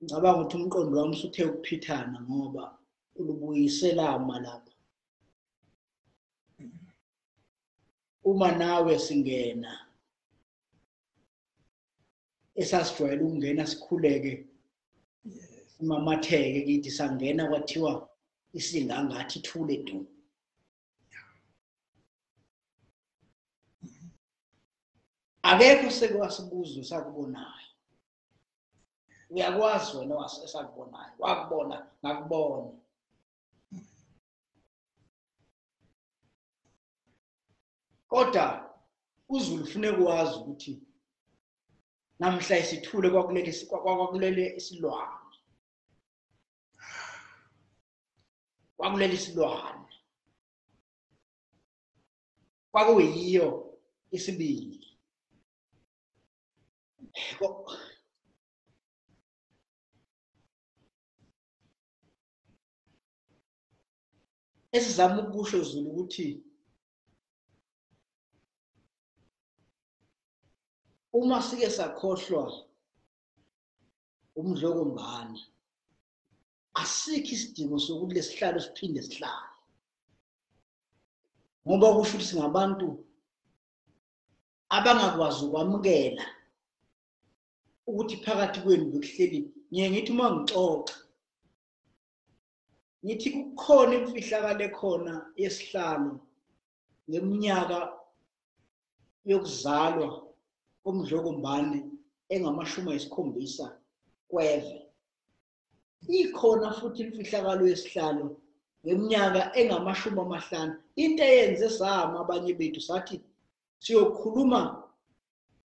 ngicabanga ukuthi umqondo wami usuthe ukuphithana ngoba ulubuyisela lapha. Uma nawe singena esasijwayele ukungena sikhuleke simamatheke kithi, sangena kwathiwa isingangathi ithule du. Akekho sekwasibuzo sakubonayo. Uyakwazi wena esakubonayo, wakubona ngakubona. Kodwa uZulu ufune kwazi ukuthi namhla isithule kwakulele isilwane, kwakulele isilwane, kwakuyiyo isibili. Esizama ukusho Zulu ukuthi uma sike sakhohlwa umdlokombane, asikho isidingo sokuthi lesihlalo siphinde sihlale, ngoba kusho ukuthi singabantu abangakwazi ukwamukela ukuthi phakathi kwenu bekuhleli. Ngiye ngithi uma ngixoxa ngithi kukhona imfihlakalo ekhona yesihlalo ngeminyaka yokuzalwa komdlokombane engama-70 kweve. Ikhona futhi imfihlakalo yesihlalo ngeminyaka engama-50. Into eyenze sama abanye bethu sathi siyokhuluma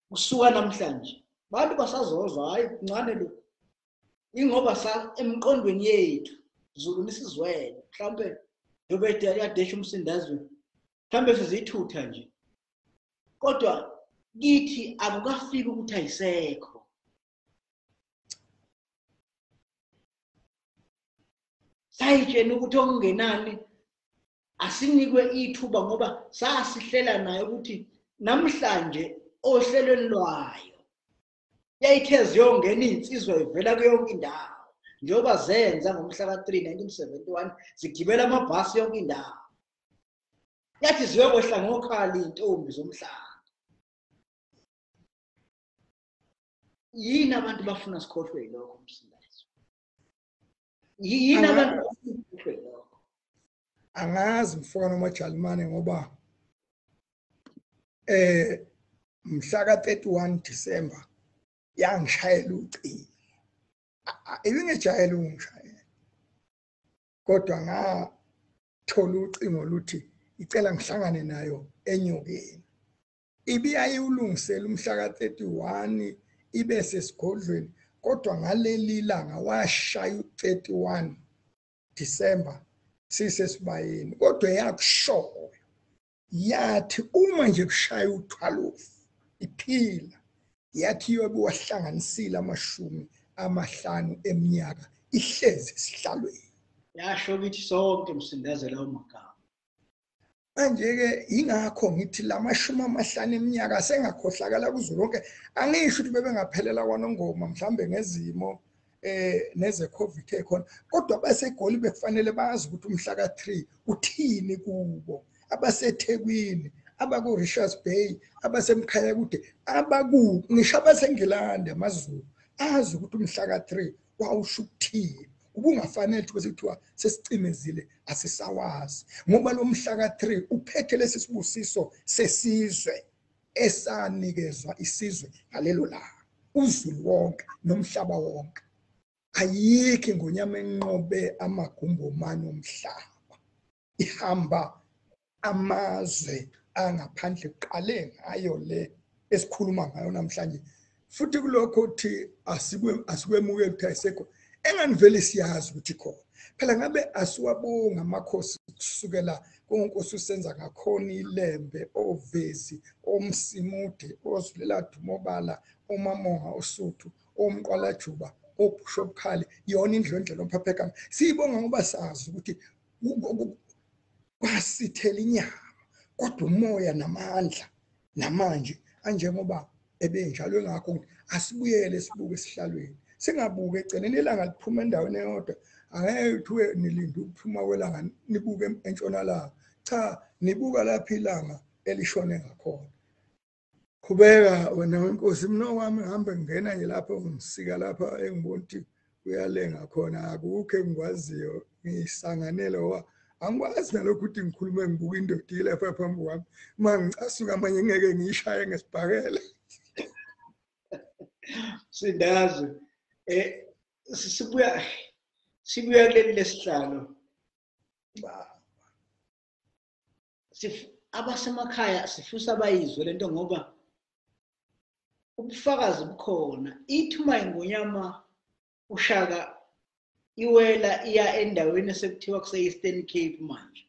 kusuka namhlanje, abantu basazozwa, hayi kuncane lokhu. Ingoba sa emqondweni yethu Zulu nisizwele mhlawumbe njengoba yadesha umsindazwe mhlawumbe sizithutha nje, kodwa kithi akukafiki ukuthi ayisekho. Sayitshena ukuthi okungenani asinikwe ithuba ngoba sasihlela nayo ukuthi namhlanje ohlelweni lwayo yayithe ziyongena iy'nsizwa ivela kuyonke indawo njengoba zenza ngomhla ka-3 1971 zigibela amabhasi yonke indawo, yathi ziyokwehla ngokhala iy'ntombi zomhlaba. Yini abantu bafuna sikhohlwe yilokho msindazo? Yini abantu bafuna sikhohlwe yilokho? Angazi mfana noMajalimane ngoba mhla ka-31 December yangishayela ucingo. Ibingejayele ukungishayela, kodwa ngathola ucingo luthi icela ngihlangane nayo eNyokeni. Ibiyayiwulungisela umhla ka-31 ibe sesigodlweni, kodwa ngaleli langa washaya u-31 December sisesibayeni. Kodwa yakushoyo yathi uma nje kushaya u-12 iphila, yathi yobe wahlanganisile 50 eminyaka ihlezi esihlalweni. Yasho kithi sonke msindazela lawo magama. Manje-ke ingakho ngithi la 50 eminyaka sengakhohlakala kuzo lonke. Angisho ukuthi bebengaphelela kwaNongoma mhlambe ngezimo neze COVID ekhona, kodwa baseGoli bekufanele bazi ukuthi umhla ka-3 uthini kubo, abaseThekwini, abaku-Richards Bay, abasemkhaya kude, abaku ngisho abaseNgilandi, amaZulu azi ukuthi umhla ka-3 wawusho ukuthini. Ubungafanele ukuthi kuthiwa sesicimezile asisawazi, ngoba lo mhla ka-3 uphethe lesi sibusiso sesizwe esanikezwa isizwe ngalelo langa, uZulu wonke nomhlaba wonke. Ayikho ingonyama enqobe amagumbomane omhlaba, ihamba amazwe angaphandle kuqale ngayo le esikhuluma ngayo namhlanje. Futhi kulokho uthi asikwemukeli ukuthi ayisekho, enganivele siyazi ukuthi khona. Phela ngabe asiwabonga amakhosi kusukela konkosi usenza ngakhona iLembe, oVezi, oMsimude, oZulela Dumobala, oMamonga oSuthu, oMqwalajuba, oBhushobukhali, yona indlondlela omphaphegama. Siyibonga ngoba sazi ukuthi kwasithela inyama, kodwa umoya namandla namanje anjengoba ebenjalo. Ngakho asibuyele sibuke esihlalweni, singabuke eceleni. Ilanga liphuma endaweni eyodwa, angeke kuthiwe nilinde ukuphuma kwelanga nibuke entshonalanga. Cha, nibuka lapho ilanga elishone ngakhona. Qhubeka wena wenkosi, mina wami ngihambe ngingena nje lapho ngisika lapha engibona ukuthi uyalenga khona, akukho engikwaziyo, ngisanganele ngoba angikwazi nalokhu ukuthi ngikhulume ngibuka indoda ilapha phambi kwami. Uma ngicasuka manje ngeke ngiyishaye ngesibhakela. Sindazi sibuya kuleli lesihlalo. Abasemakhaya sifisa bayizwe lento ngoba ubufakazi bukhona. Ithi uma ingonyama uShaka iwela iya endaweni esekuthiwa kuse-Eastern Cape manje,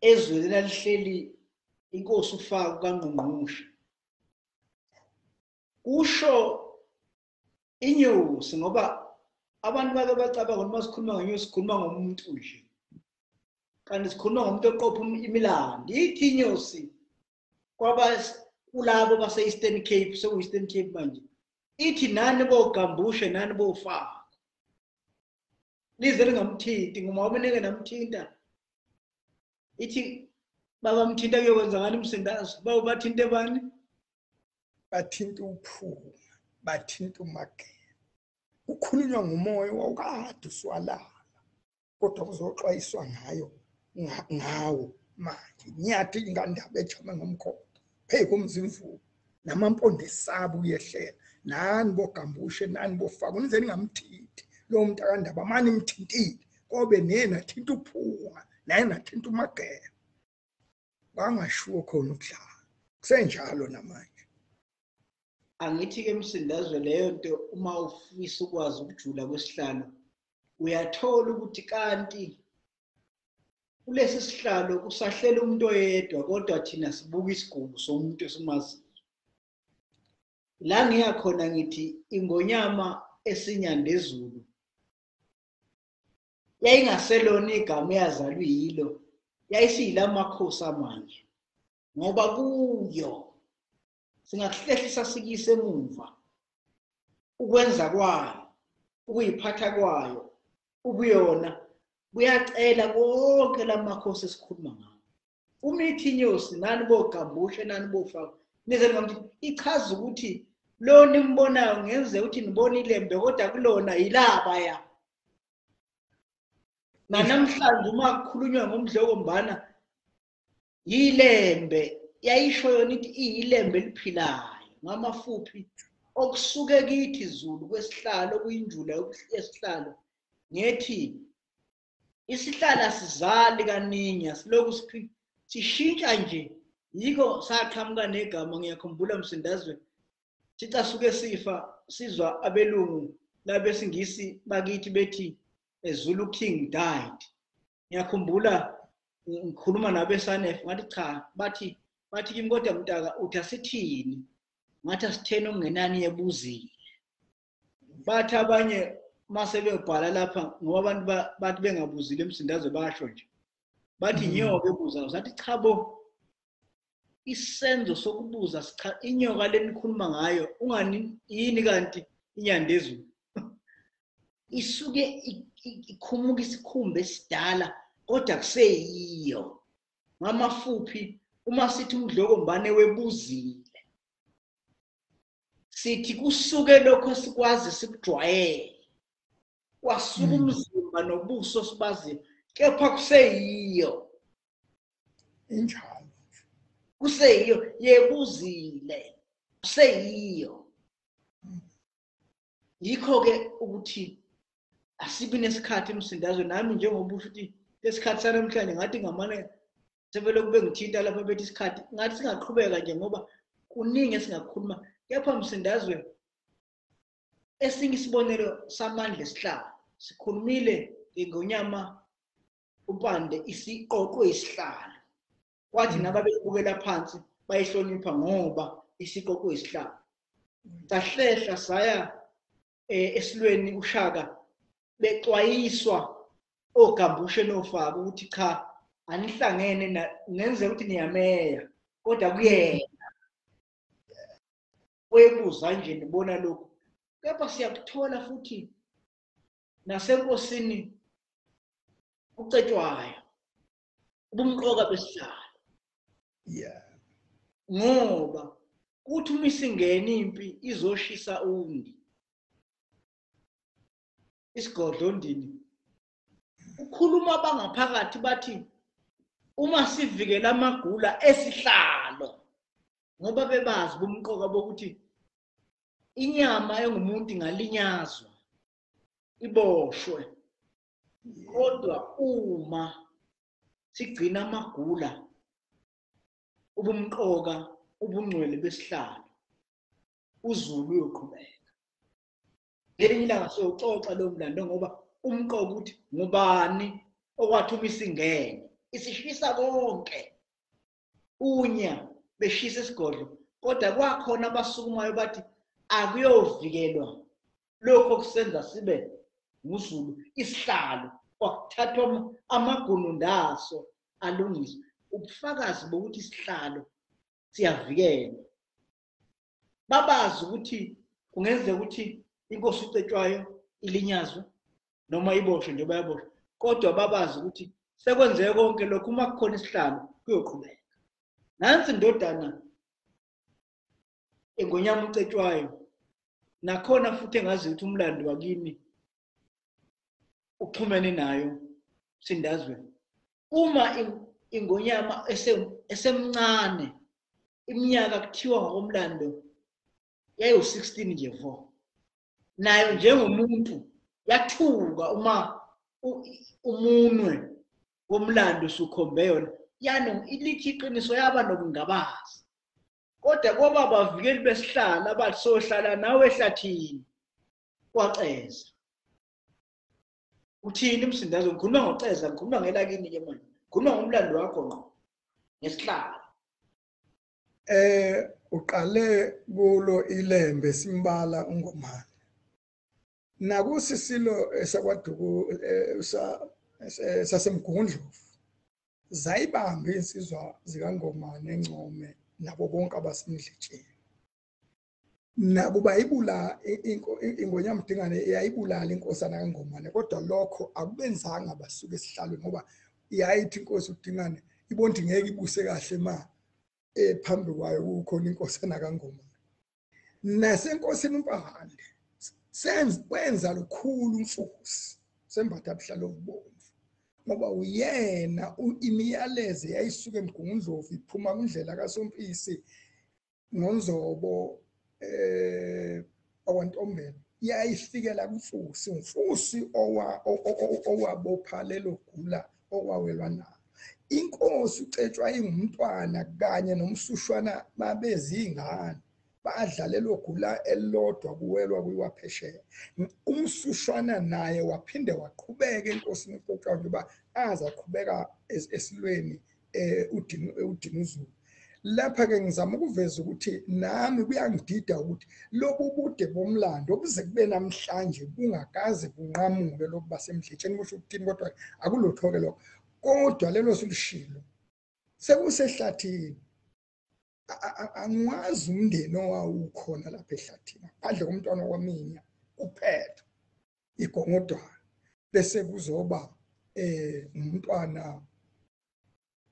ezweni lalihleli inkosi uFaku kaNgqungqushe, kusho inyosi, ngoba abantu bake bacabanga uma sikhuluma ngenyosi sikhuluma ngomuntu nje, kanti sikhuluma ngomuntu oqopha imilando. Ithi inyosi kwaba kulabo base-Eastern Cape, seku-Eastern Cape manje, ithi nani bogambushe nani bofaka, lize lingamthinti, ngoba wabeneke namthinta. Ithi babamthinta kuyokwenza ngani umsindazo? Bawo bathinte bani? Bathinta uphunga, bathinta umageba. Kukhulunywa ngumoya wawukade uswalala, kodwa kuzoxwayiswa ngayo ngawo manje. Nyathi ingandaba ejame ngomkhonto phezu komzimvubu namampondo esaba uyehlela. Nani bogambushe, nani bofaka, nize ningamthinti lowo muntu akandaba. Mani imthintile kobe nena thinta uphunga, naye nathinta umageba, bangashiwo khona ukudlala. Kusenjalo namanje. Angithi-ke Msindazwe, leyo nto uma ufisa ukwazi ukujula kwesihlalo uyathola ukuthi kanti kulesi sihlalo kusahlela umuntu oyedwa, kodwa thina sibuka isigubu somuntu esimaziyo. La ngiya khona ngithi ingonyama esinyandezulu yayingaselona igama eyazalwa yilo, yayisiyilamakhosi amanje, ngoba kuyo singakuhlehlisa sikise emuva ukwenza kwayo, ukuyiphatha kwayo, ubuyona buyacela konke lamakhosi esikhuluma ngawo. Uma ithi inyosi nani bogambushe nani bofaka nize ningamuthi ichaza ukuthi lo nimbonayo ngenze ukuthi nibone ilembe, kodwa kulona yilaba ya. Namhlanje uma kukhulunywa ngomdlokombana yilembe, yayisho yona ithi iyilembe eliphilayo ngamafuphi okusuke kithi Zulu kwesihlalo kuyinjula yesihlalo. Ngethi isihlalo asizali kaningi, asiloku sishintsha nje. Yiko saqhamuka negama, ngiyakhumbula Msindazwe, sicasuke sifa sizwa abelungu labesingisi bakithi bethi a Zulu king died. Ngiyakhumbula ngikhuluma nabeSANEF, ngathi cha, bathi kimi kodwa mntaka uthi asithini? Ngathi asitheni okungenani yebuzile. Bathi abanye mase bebhala lapha ngoba abantu bathi bengabuzile emsindazwe basho nje bathi inyoka ebuzayo. Sathi cha bo, isenzo sokubuza cha, inyoka lenikhuluma ngayo ungani yini kanti inyandezulu isuke ikhumuka isikhumba esidala kodwa kuseyiyo. Ngamafuphi uma sithi umdlokombane webuzile, sithi kusuke lokho sikwazi sikujwayele, kwasuka umzimba nobuso sibaziyo, kepha kuseyiyo injalo, kuseyiyo yebuzile, kuseyiyo. Yikho-ke ukuthi asibi nesikhathi emsindazwe. Nami njengoba usho ukuthi lesikhathi sanamhlanje ngathi ngamane sebelokhu bengithinta lapha bethi isikhathi, ngathi singaqhubeka nje ngoba kuningi esingakhuluma. Kepha Msindazwe, esinye isibonelo samandla esihlalo, sikhulumile ngengonyama uMpande isiqoqwe isihlalo, kwathi nababeyibukela phansi bayihlonipha ngoba isiqoqwe isihlalo. Sahlehla saya esilweni uShaka, bexwayiswa ogambushe nofaka ukuthi cha, anihlangene kungenzeka ukuthi niyameya kodwa kuyena webuza nje nibona lokhu. Kepha siyakuthola futhi nasenkosini uCetshwayo ubumqoka besihlalo. Yeah, ngoba kuthi uma isingena impi izoshisa undi isigodlo ndini, ukhuluma abangaphakathi bathi uma sivikela amagula esihlalo, ngoba bebazi bumqoka bokuthi inyama engumuntu ingalinyazwa iboshwe, kodwa uma sigcina amagula ubumqoka ubungcwele besihlalo uZulu uyoqhubeka. Ngelinye ilanga siyoxoxa lo mlando ngoba umqoka ukuthi ngubani okwathi uma isingene isishisa konke unya beshisa isigodlo, kodwa kwakhona abasukumayo bathi akuyovikelwa lokho kusenza sibe nguZulu isihlalo, kwakuthathwa amagunundaso alungiswa. Ubufakazi bokuthi isihlalo siyavikelwa, babazi ukuthi kungenzeka ukuthi inkosi uCetshwayo ilinyazwe noma iboshwe njengoba yaboshwa, kodwa babazi ukuthi sekwenzeke konke lokhu, uma kukhona isihlalo kuyoqhubeka. Nansi indodana engonyama uCetshwayo, nakhona futhi engazi ukuthi umlando wakini uxhumene nayo Sindazwe. Uma ingonyama esemncane iminyaka kuthiwa ngokomlando yayiwu-16 nje vo, nayo njengomuntu yathuka uma umunwe womlando usukhombe yona, yani ilithi iqiniso yaba nokungabaza. Kodwa kwaba abavikeli besihlalo abathi sohlala nawe ehlathini kwaCeza. Uthini Msindazo? Ngikhuluma ngoCeza, ngikhuluma ngelakini ke manje. Ngikhuluma ngomlando wakho ngqo ngesihlalo. Uqale kulo ilembe simbala uNgomane. Nakusisilo esakwaDuku saseMgungundlovu zayibamba insizwa zikaNgomane eNcome nabo bonke abasemdletsheni. Nakuba ibula iNgonyama uDingane yayibulala inkosana kaNgomane, kodwa lokho akubenzanga basuke esihlalweni, ngoba yayithi inkosi uDingane ibona ukuthi ngeke ibuse kahle ma phambi kwayo kukhona inkosana kaNgomane. Nasenkosini uMpande wenza lukhulu umfusi sembatha buhlalo obubomvu, ngoba uyena imiyalezo yayisuka eMgungundlovu iphuma kundlela kaSompisi noNzobo akwaNtombela, yayifikela kuMfusi. UMfusi owabopha lelo gula okwawelwa nalo. Inkosi uCetshwa ingumntwana kanye noMsushwana babezingane, badla lelo gula elilodwa kuwelwa kuyiwa phesheya. UMsushwana naye waphinde waqhubeka enkosini uCetshwayo, njengoba aze aqhubeka esilweni uDinuzulu. Lapha-ke ngizama ukuveza ukuthi nami kuyangidida ukuthi lobu bude bomlando obuze kube namhlanje bungakaze bunqamuke lobu basemdletsheni, kusho ukuthini, kodwa akulutho-ke lokho. Kodwa lelo silishilo sekusehlathini, angiwazi umndeni owawukhona lapha ehlathini ngaphandle komntwana kwaminya kuphela igongodwana, bese kuzoba umntwana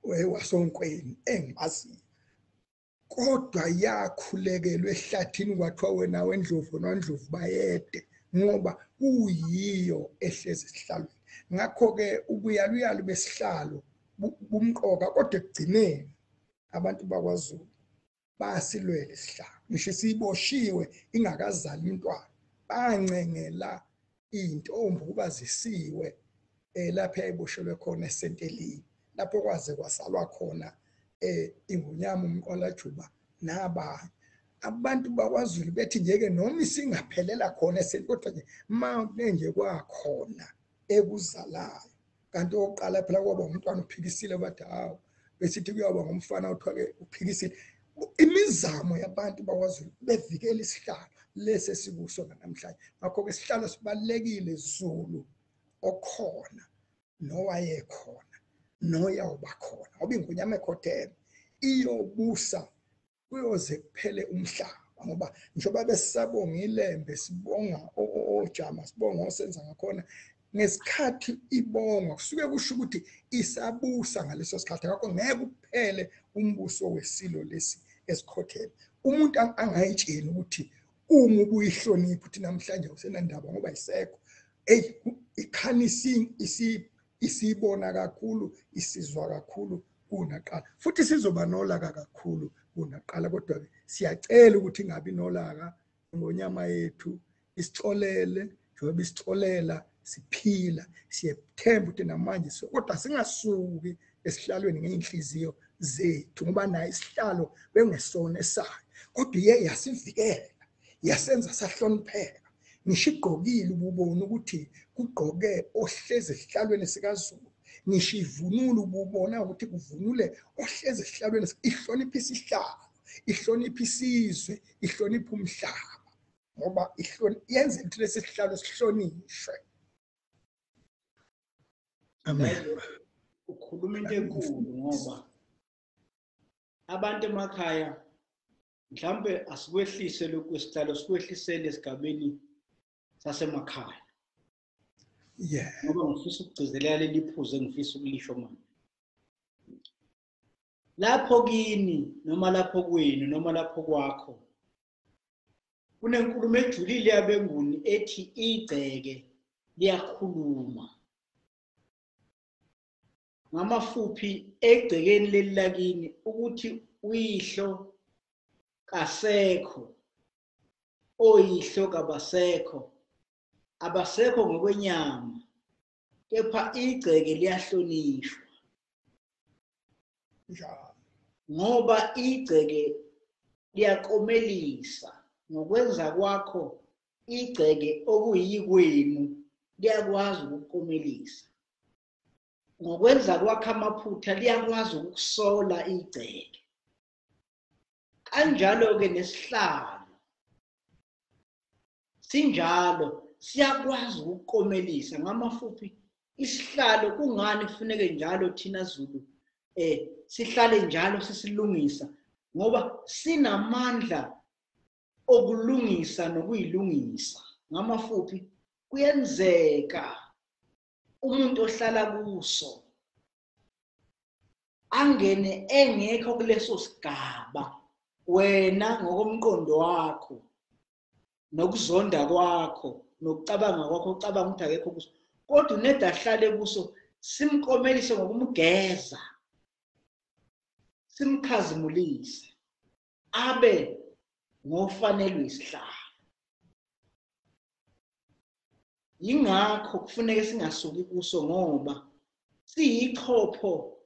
wasonkweni engimaziyo. Kodwa yakhulekelwe ehlathini kwathiwa wena wendlovu nondlovu bayede, ngoba kuyiyo ehlezi esihlalweni. Ngakho-ke ubuyaluyalu besihlalo bumqoka, kodwa ekugcineni abantu bakwaZulu basilwele isihlalo, ngisho siboshiwe ingakazali umntwana, bancengela iy'ntombi ukuba zisiwe lapho yayiboshelwe khona eSentelini, lapho kwaze kwasalwa khona iNgonyama uMqwalajuba nabanye. Abantu bakwaZulu bethi nje-ke noma isingaphelela khona esenti, kodwa nje ma nje kwakhona ekuzalayo. Kanti okokuqala phela kwaba umntwana uphikisile, bathi hawu, besithi kuyoba ngumfana othiwa-ke uphikisile. Imizamo yabantu bakwaZulu bevikela isihlalo lesi esikuso namhlanje. Ngakho-ke isihlalo sibalulekile Zulu okhona nowayekhona noyawuba khona, ngoba iNgonyama ekhotheme iyobusa kuyoze kuphele umhlaba. Ngoba njengoba besisabonga ilembe, sibonga ojama, sibonga osenza ngakhona, ngesikhathi ibongwa kusuke kusho ukuthi isabusa ngaleso sikhathi. Ngakho ngeke kuphele umbuso wesilo lesi esikhotheme. Umuntu angayitsheli ukuthi uma ubuyihlonipha ukuthi namhlanje usenandaba ngoba isekho, eyi ikhani isibona kakhulu, isizwa kakhulu kunaqala, futhi sizoba nolaka kakhulu kunaqala. Kodwa-ke siyacela ukuthi ingabi nolaka iNgonyama yethu, isixolele njengoba isixolela siphila. Siyethemba ukuthi namanje, kodwa singasuki esihlalweni ngey'nhliziyo zethu, ngoba naye isihlalo bengesona esayo, kodwa iye yasivikela, yasenza sahlonipheka. Ngisho igqokile ububona ukuthi kugqoke ohlezi esihlalweni sikaZulu, ngisho ivunule ububona ukuthi kuvunule ohlezi esihlalweni. Ihlonipha isihlalo, ihlonipha isizwe, ihlonipha umhlaba, ngoba yenza ukuthi lesi sihlalo sihlonishwe. Amen. Ukhuluma into enkulu, ngoba abantu emakhaya mhlambe asikwehlise lokhu kwesihlalo, sikwehlisele esigabeni sasemakhaya. Ngoba ngifisa ukugcizelela leli phuzu engifisa ukulisho manje. Lapho kini noma lapho kwenu noma lapho kwakho kunenkulumo ejulile yabeNguni ethi igceke liyakhuluma. Ngamafuphi, egcekeni leli lakini ukuthi uyihlo kasekho, oyihlo kabasekho, abasekho ngokwenyama, kepha igceke liyahlonishwa. Njalo. Ngoba igceke Liyakomelisa ngokwenza kwakho igceke okuyikwenu, liyakwazi ukukomelisa. Ngokwenza kwakho amaphutha liyakwazi ukukusola igceke. Kanjalo-ke nesihlalo sinjalo, siyakwazi ukukomelisa. Ngamafuphi, isihlalo kungani kufuneke njalo thina Zulu sihlale njalo sisilungisa? Ngoba sinamandla okulungisa nokuyilungisa. Ngamafuphi, kuyenzeka umuntu ohlala kuso angene engekho kuleso sigaba, wena ngokomqondo wakho nokuzonda kwakho nokucabanga kwakho ucabanga ukuthi akekho kuso, kodwa uneda ahlale kuso, simkomelise ngokumgeza, simkhazimulise, abe ngofanelwe isihlalo. Yingakho kufuneka singasuki kuso, ngoba siyichopho,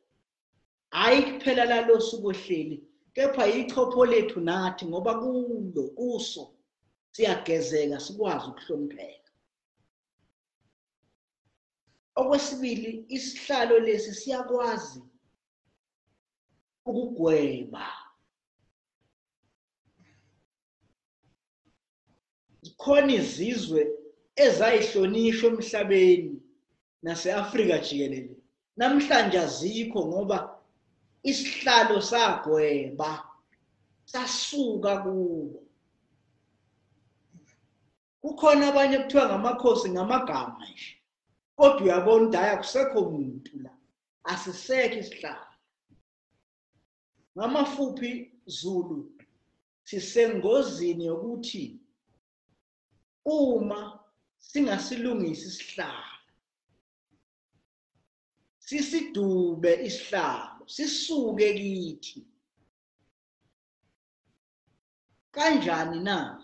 hayi kuphela lalo suku ohleli, kepha yichopho lethu nathi, ngoba kulo kuso siyagezeka, sikwazi ukuhlonipheka. Okwesibili, isihlalo lesi siyakwazi ukugweba. Zikhona izizwe ezayihlonishwa emhlabeni nase-Afrika jikelele, namhlanje azikho ngoba isihlalo sagweba, sasuka kubo. Kukhona abanye kuthiwa ngamakhosi ngamagama nje, kodwa uyabona ukuthi hhayi, akusekho muntu la, asisekho isihlalo. Ngamafuphi Zulu, sisengozini yokuthi uma singasilungisi isihlalo, sisidube isihlalo, sisuke kithi. Kanjani na?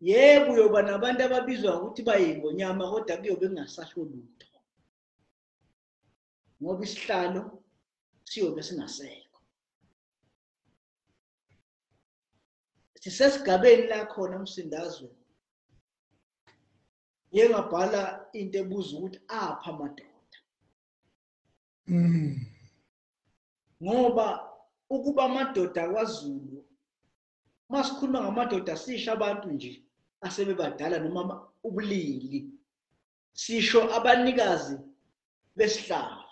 Yebo, uyoba nabantu ababizwa ngokuthi bayingonyama, kodwa kuyobe kungasasho lutho, ngoba isihlalo siyobe singasekho. Sisesigabeni la khona umsindazwe ngiyengabhala into ebuza ukuthi apha amadoda. Ngoba ukuba amadoda kwaZulu, masikhuluma ngamadoda sisho abantu nje asebebadala noma ubulili, sisho abanikazi besihlalo.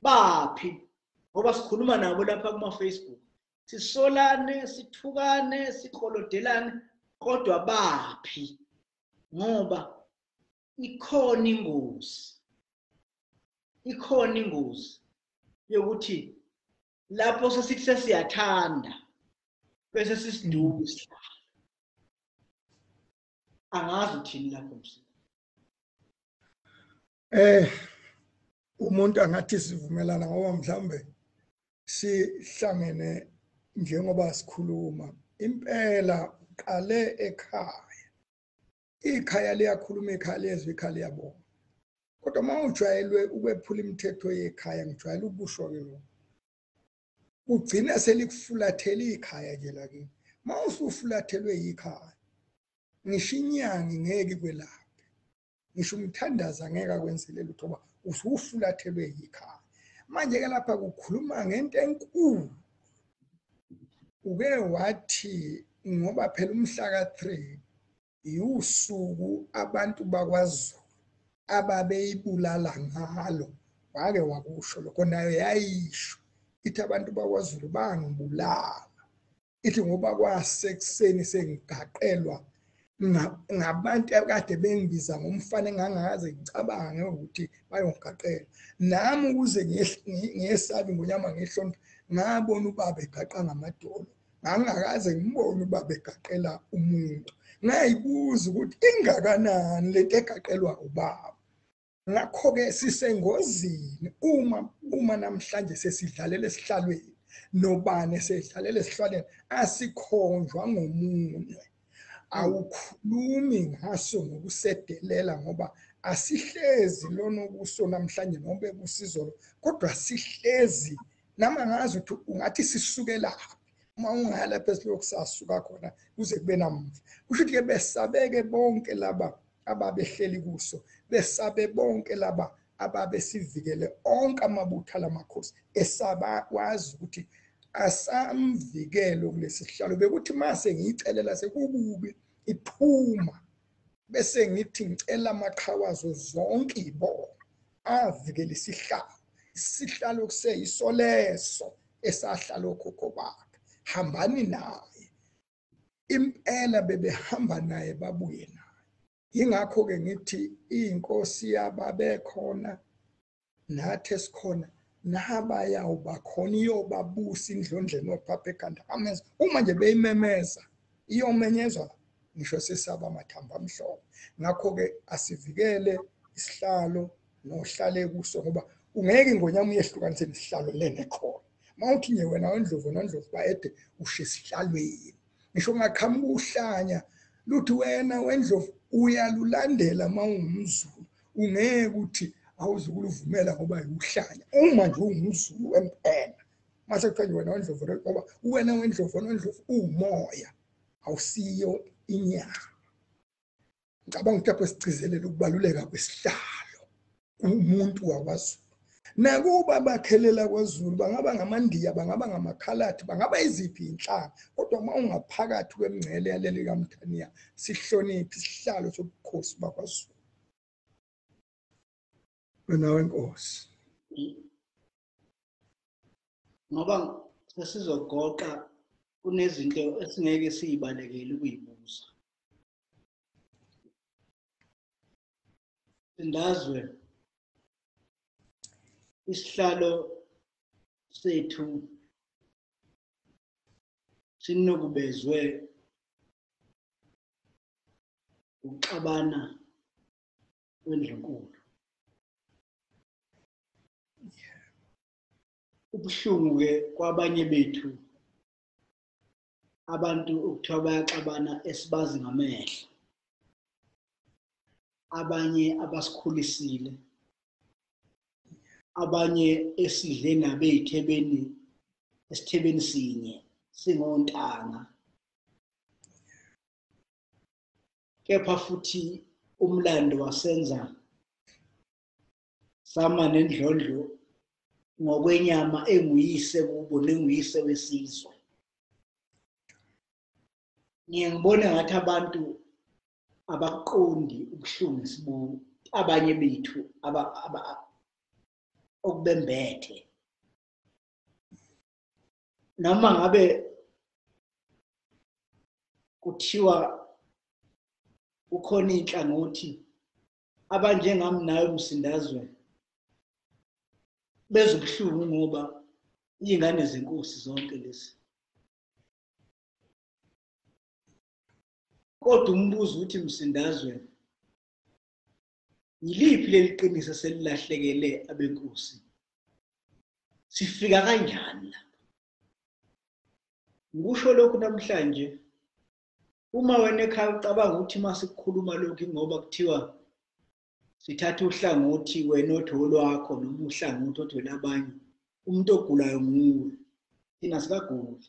Baphi? Ngoba sikhuluma nabo lapha kuma Facebook, sisolane, sithukane, siqolodelane, kodwa baphi? Ngoba ikhona ingozi, ikhona ingozi yokuthi lapho sesithi sesiyathanda bese sisiduka isihlalo. Angazi uthini lapho msindazwe. Umuntu angathi sivumelana ngoba mhlambe sihlangene njengoba sikhuluma. Impela uqale ekhaya, ikhaya liyakhuluma, ikhaya liyezwa, ikhaya liyabona. Kodwa uma ujwayelwe ukwephula imithetho yekhaya, ngijwayele ukusho-ke lokho, ugcina selikufulathela ikhaya nje lakini. Uma usufulathelwe yikhaya, ngisho inyangi ngeke ikwelaphe, ngisho umthandazo angeke akwenzele lutho, ngoba usufulathelwe yikhaya. Manje-ke lapha kukhuluma ngento enkulu. Uke wathi ngoba phela umhla ka-3 yusuku abantu bakwaZulu ababeyibulala ngalo, wake wakusho lokho, nayo yayisho ithi abantu bakwaZulu bangibulala, ithi ngoba kwasekuseni sengigaqelwa ngabantu akade bengibiza ngomfana engangakaze ngicabange ukuthi bayongigaqela. Nami ukuze ngiyesabe ingonyama ngihloniphe, ngabona ubaba egaqa ngamadolo, ngangakaze ngibone ubaba egaqela umuntu. Ngayibuza ukuthi ingakanani lento egaqelwa ubaba. Ngakho-ke sisengozini uma namhlanje sesidlalela esihlalweni, nobani esedlalela esihlalweni, asikhonjwa ngomunwe. Awukhulumi ngaso ngokusedelela, ngoba asihlezi lona kuso namhlanje noma bekusizolo, kodwa sihlezi Nami angazi ukuthi ungathi sisukelaphi uma ungaya lapho esilokhu sasuka khona kuze kube namuhla. Kusho ukuthi-ke besabeke bonke laba ababehleli kuso, besabe bonke laba ababesivikele onke amabutho alamakhosi, esaba wazi ukuthi asamvikele kulesi sihlalo. Bekuthi mase ngiyicelela sekukubi iphuma, bese ngithi ngicela amaqhawazo zonke ibona avikele isihlalo. Isihlalo kuseyiso leso esahlala okhokho bakhe, hambani naye. Impela bebehamba naye babuye naye. Yingakho-ke ngithi inkosi yababekhona nathi esikhona nabayawuba khona iyobabusa indlondleni ophapha ekhanda ameza. Uma nje beyimemeza iyomenyezwa ngisho sesaba amathambo amhlophe. Ngakho-ke asivikele isihlalo nohlale kuso, ngoba ungeke ingonyama uyehlukanise nesihlalo lena ekhona. Mawuthi nje wena wendlovu nondlovu bayede ushe esihlalweni, ngisho ungaqhamuka uhlanya luthi wena wendlovu uyalulandela mawungumZulu, ungeke uthi awuzukuluvumela ngoba uhlanya. Uma nje ungumZulu wempela, mase kuthiwa nje wena wendlovu, ngoba wena wendlovu nondlovu uwumoya, awusiyo inyama. Ngicabanga ukuthi lapho sigcizelela ukubaluleka kwesihlalo kumuntu wakwaZulu. Nakuba bakhelela kwaZulu, bangaba ngamaNdiya, bangaba ngamaKhaladi, bangaba iziphi inhlanga, kodwa uma ungaphakathi kwemingcele yaleli kaMthaniya, sihloniphe isihlalo sobukhosi bakwaZulu. Wena wenkosi. Ngoba sesizogoqa kunezinto esingeke siyibalekele ukuyibuza. Sindazwe, isihlalo sethu sinokubezwe ukuxabana kwendlunkulu. Ubuhlungu-ke kwabanye bethu abantu okuthiwa bayaxabana esibazi ngamehlo, abanye abasikhulisile, abanye esidle nabo ey'thebeni, esithebeni sinye singontanga. Kepha futhi umlando wasenza sama nendlondlo ngokwenyama enguyise kubo nenguyise wesizwe. Ngiye ngibone ngathi abantu abaqondi ubuhlungu sibu abanye bethu okubembethe. Noma ngabe kuthiwa kukhona inhlangothi abanjengami nawe Msindazwe bezobuhlungu ngoba izingane zenkosi zonke lezi. Kodwa umbuzo uthi Msindazwe, yiliphi leli qiniso selilahlekele abenkosi? Sifika kanjani lapha? Ngisho lokhu namhlanje, uma wena ekhaya ucabanga ukuthi masikukhuluma lokhu ngoba kuthiwa sithatha uhlangothi wena othi olwakho noma uhlangothi othi olabanye, umuntu ogulayo nguwe. Thina sikaguli,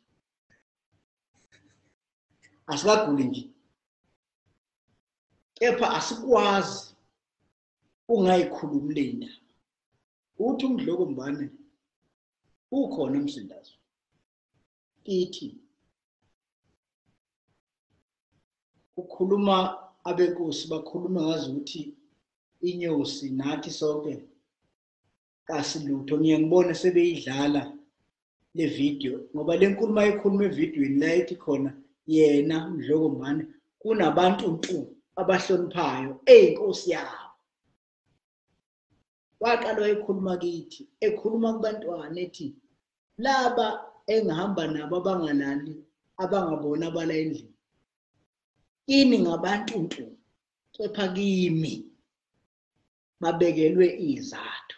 asikaguli nje, kepha asikwazi ungayikhulumi le ndaba. Uthi uMdlokombane ukhona uMsindazwe kithi, ukhuluma abenkosi bakhuluma ngazi ukuthi inyosi nathi sonke kasilutho. Ngiye ngibone sebeyidlala le video, ngoba le nkulumo ayikhuluma evidweni la ethi khona yena Mdlokombane kunabantu ntu abahloniphayo eyinkosi yabo. Waqala wayekhuluma kithi, ekhuluma kubantwana ethi laba engihamba nabo abangalali, abangabona abala endlini, kini ngabantu ntu, kepha kimi babekelwe izathu.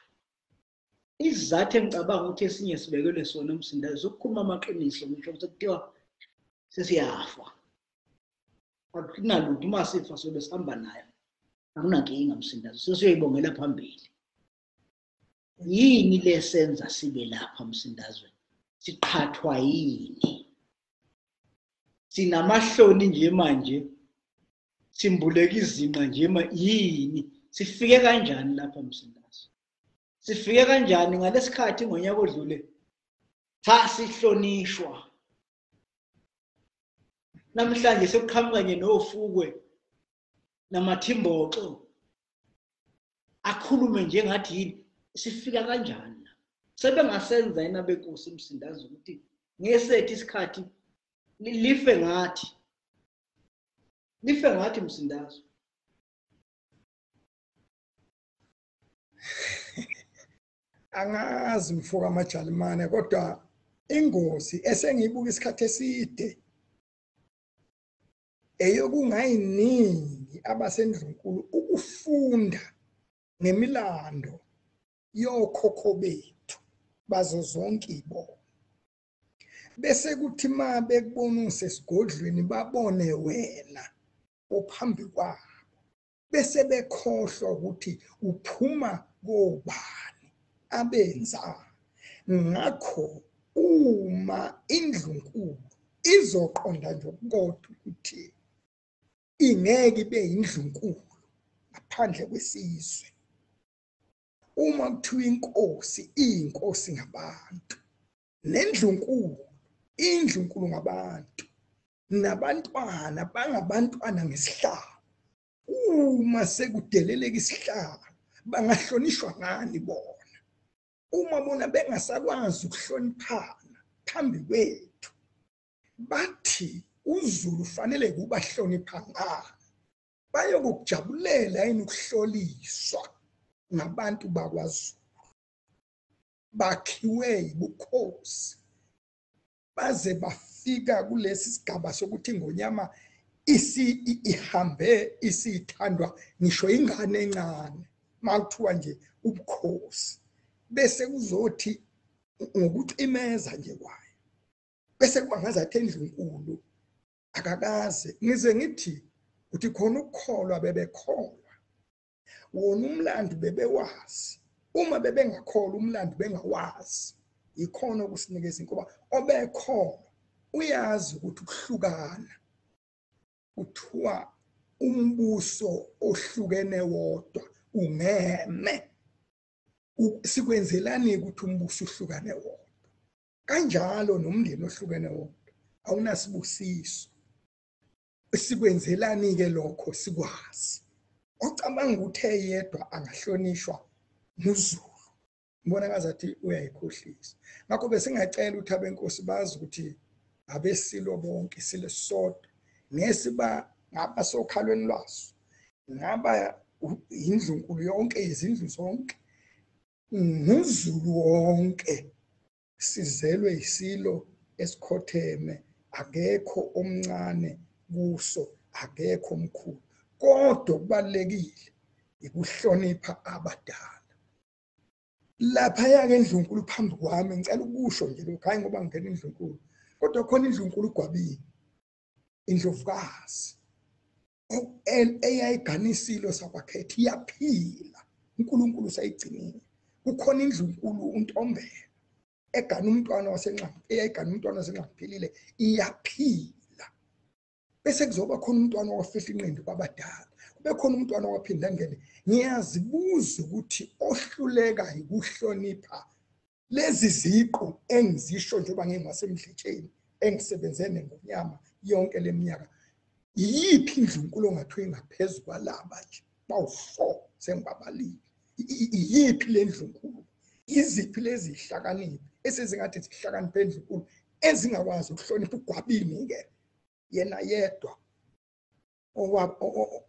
Isizathu engicabanga ukuthi esinye sibekelwe sona Msindazwe ukukhuluma amaqiniso, ngisho sekuthiwa sesiyafa, akunalutho, uma sifa sobe sihamba nayo, akunankinga Msindazwe, sesiyoyibongela phambili. Yini lesenza sibe lapha Msindazwe? Siqhathwa yini? Sinamahloni nje manje, simbuleka izinqa nje yini? Sifike kanjani lapha Msindazwe? Sifike kanjani ngalesikhathi ngonyaka odlule sasihlonishwa? Namhlanje sekuqhamuka nje nofukwe namathimboxo akhulume njengathi yini. Sifika kanjani? Sebengasenza yini abenkosi Msindazwe ukuthi ngesethu isikhathi life ngathi, life ngathi Msindazwe? Angazi mfoka Majalimane, kodwa ingozi esengiyibuka isikhathi eside eyokungayiningi abasendlunkulu ukufunda ngemilando yokhokho bethu bazo zonke ibona, bese kuthi ma bekubona usesigodlweni babone wena ophambi kwabo, bese bekhohlwa ukuthi uphuma kobani abenza. Ngakho uma indlunkulu izoqonda nje kodwa ukuthi ingeke ibe indlunkulu ngaphandle kwesizwe, uma kuthiwa inkosi iyinkosi ngabantu, nendlunkulu indlunkulu ngabantu, nabantwana bangabantwana ngesihlalo, uma sekudeleleka isihlalo bangahlonishwa ngani bona? Uma bona bengasakwazi ukuhloniphana phambi kwethu, bathi uZulu fanele kubahlonipha ngani? Bayokujabulela yini ukuhloliswa ngabantu bakwaZulu? Bakhiwe ubukhosi baze bafika kulesi sigaba sokuthi ingonyama ihambe isithandwa ngisho ingane encane makuthiwa nje ubukhosi, bese kuzothi ngokucimeza nje kwayo bese kuba ngazathi endlunkulu akakaze. Ngize ngithi uthi khona ukukholwa bebekholwa, wona umlando bebewazi, uma bebengakholwa umlando bengawazi. Ikhona okusinikeza inkuba obekholwa uyazi ukuthi ukuhlukana kuthiwa umbuso ohlukene wodwa ungeme. Sikwenzelani ukuthi umbuso uhlukane wodwa? Kanjalo nomndeni ohlukene wodwa awunasibusiso. Sikwenzelani ke lokho? Sikwazi. Ocabanga ukuthi eyedwa angahlonishwa nguZulu, ngibona ngazathi uyayikhohlisa. Ngakho besingacela ukuthi abenkosi bazi ukuthi abesilo bonke sile sodwa, ngesiba ngaba sokhalweni lwaso, ngaba indlunkulu yonke, izindlu zonke, nguZulu wonke. Sizelwe isilo esikhotheme, akekho omncane kuso, akekho omkhulu. Kodwa kubalulekile ukuhlonipha abadala. Lapha yake endlunkulu phambi kwami, ngicela ukusho nje lokho, hayi ngoba ngingena endlunkulu, kodwa khona indlunkulu uGwabini, indlovukazi eyayiganisilo sakwakhetha, iyaphila, uNkulunkulu usayigcinile. Kukhona indlunkulu uNtombela egana umntwana waseNxambi, eyayigana umntwana waseNxambiphilile, iyaphila. Bese kuzoba khona umntwana owafihla inqindi kwabadala, kube khona umntwana owaphinda angene. Ngiyazibuza ukuthi ohluleka ukuhlonipha lezi ziqu engizisho njengoba ngingasemdletsheni engisebenze nengonyama yonke leminyaka, iyiphi indlunkulu ongathiwa ingaphezu kwalaba nje bawu-4 sengibabalile? Iyiphi le ndlunkulu? Iziphi lezi zihlakaniphi esezingathi zihlakaniphe endlunkulu ezingakwazi ukuhlonipha uGwabini-ke yena yedwa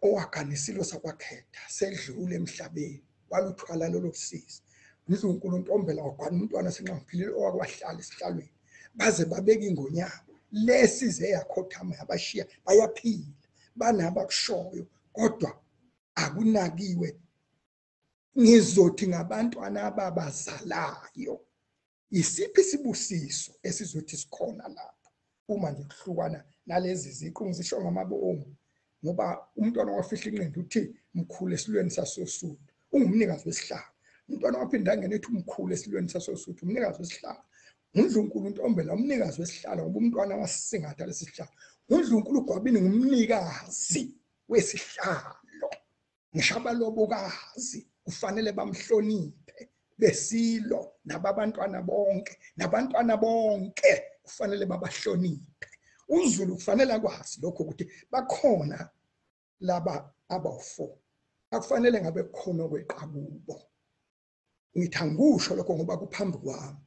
owaganisilo sakwakhetha sedlule emhlabeni, waluthwala lolo sizi. Ndlunkulu Ntombela wagwana umntwana senxamphilile owakwahlala esihlalweni, baze babeka ingonyama lesize yakhothama yabashiya, bayaphila banabakushoyo, kodwa akunakiwe. Ngizothi ngabantwana ababazalayo, isiphi isibusiso esizothi sikhona lapho uma nje kuhlukana nalezi ziqu? Ngizisho ngamabomu ngoba umntwana wafihla inqindi uthi mkhulu esilweni sasosuthu, ungumnikazi wesihlalo. Umntwana waphindangene ethi umkhulu esilweni sasoSuthu, umnikazi wesihlalo. UNdlunkulu uNtombela umnikazi wesihlalo ngoba umntwana wasingatha lesi sihlalo. UNdlunkulu uGwabini ngumnikazi wesihlalo. Ngisho abalobokazi kufanele bamhloniphe besilo nababantwana bonke, nabantwana bonke kufanele babahloniphe. UZulu kufanele akwazi lokho ukuthi bakhona laba abawu-4, akufanele ngabe kukhona okweqa kubo. Ngithi angikusho lokho ngoba kuphambi kwami,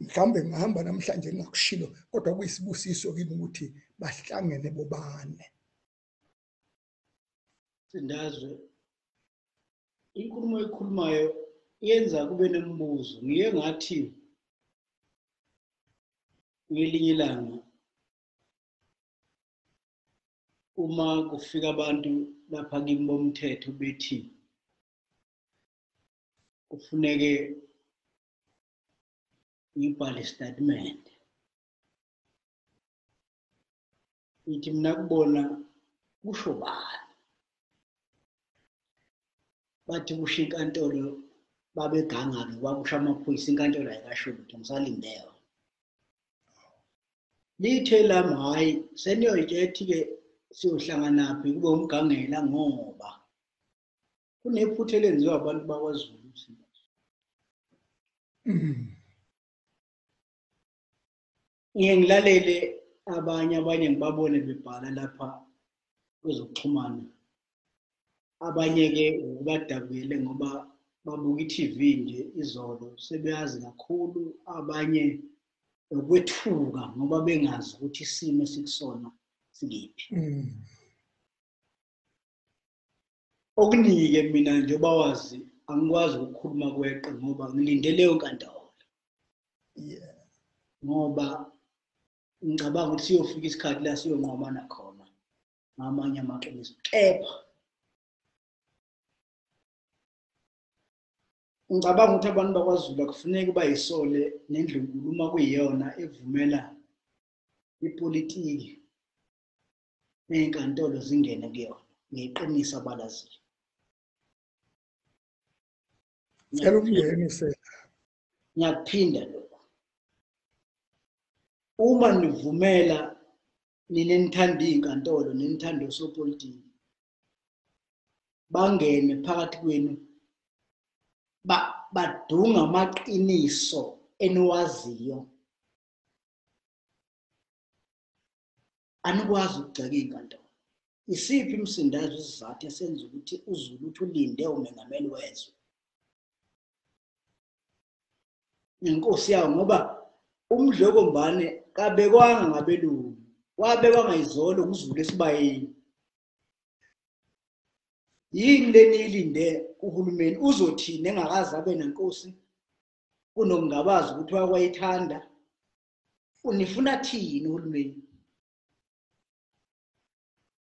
mhlawumbe ngihamba namhlanje ngingakushilo, kodwa kuyisibusiso kimi ukuthi bahlangene bobane. Sindazwe, inkulumo ekhulumayo yenza kube nemibuzo. Ngiye ngathi ngelinye ilanga uma kufika abantu lapha kimi bomthetho bethi kufuneke ngibhale isitatimende, ngithi mina kubona kusho bani? Bathi kusho inkantolo, babeganga-ke kwakusho amaphoyisa, inkantolo ayikasho lutho, ngisalinde yona. Lithe lami hhayi, seniyoyitshethi-ke siyohlanganaphi kube umgangela, ngoba kunephutha elenziwa abantu bakwaZulu. Ngiye ngilalele abanye ngibabone bebhala lapha kwezokuxhumana, abanye-ke ukubadabukele ngoba babuka i-TV nje izolo sebeyazi kakhulu, abanye ukwethuka ngoba bengazi ukuthi isimo esikusona sikiphi. Okuningi-ke mina njengoba wazi angikwazi ukukhuluma kweqe ngoba ngilinde leyo nkantolo. Ngoba ngicabanga ukuthi siyofika isikhathi la siyonqwamana khona ngamanye amaqiniso. Kepha ngicabanga ukuthi abantu bakwaZulu akufuneki bayisole nendlunkulu uma kuyiyona evumela ipolitiki ney'nkantolo zingene kuyona ngeqiniso abalaziyo. Ngicela ukungenise. Ngiyakuphinda lokho. Uma nivumela nina enithanda iy'nkantolo nenithanda osopolitiki bangene phakathi kwenu badunga amaqiniso eniwaziyo, anikwazi ukugxeka iy'nkantolo. Isiphi imsindazo isizathu esenza ukuthi uZulu uthi ulinde umengameli wezwe nenkosi yawo? Ngoba uMdlokombane kabekwanga ngabelungu, wabekwa ngayizolo nguZulu esibayeni. Yini leniyilinde kuhulumeni? Uzothini engakaze abe nenkosi? Kunokungabaza ukuthi wakwayithanda. Unifuna thini uhulumeni?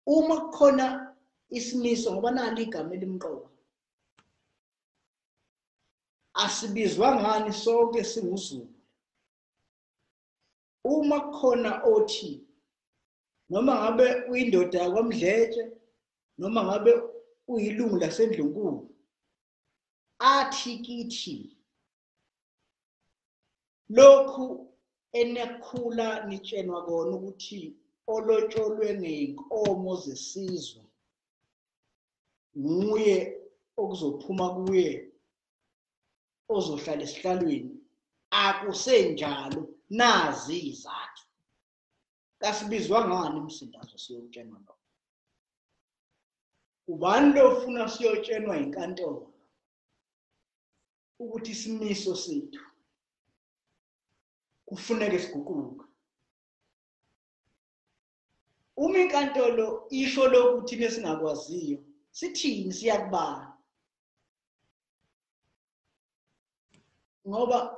Uma kukhona isimiso, ngoba nali igama elimqoka, asibizwa ngani sonke singuZulu? Uma kukhona othi noma ngabe uyindoda yakwaMdletshe noma ngabe uyilungu lasendlunkulu, athi kithi lokhu enekhula nitshenwa kona ukuthi olotsholwe ngey'nkomo zesizwe nguye okuzophuma kuye ozohlala esihlalweni, akusenjalo. Nazi izathu. Kasibizwa ngani umsindazo siyotshenwa lokho? Ubani lo ufuna siyotshenwa inkantolo ukuthi isimiso sethu kufuneke siguquke? Uma inkantolo isho lokhu thina esingakwaziyo, sithini? Siyakubala ngoba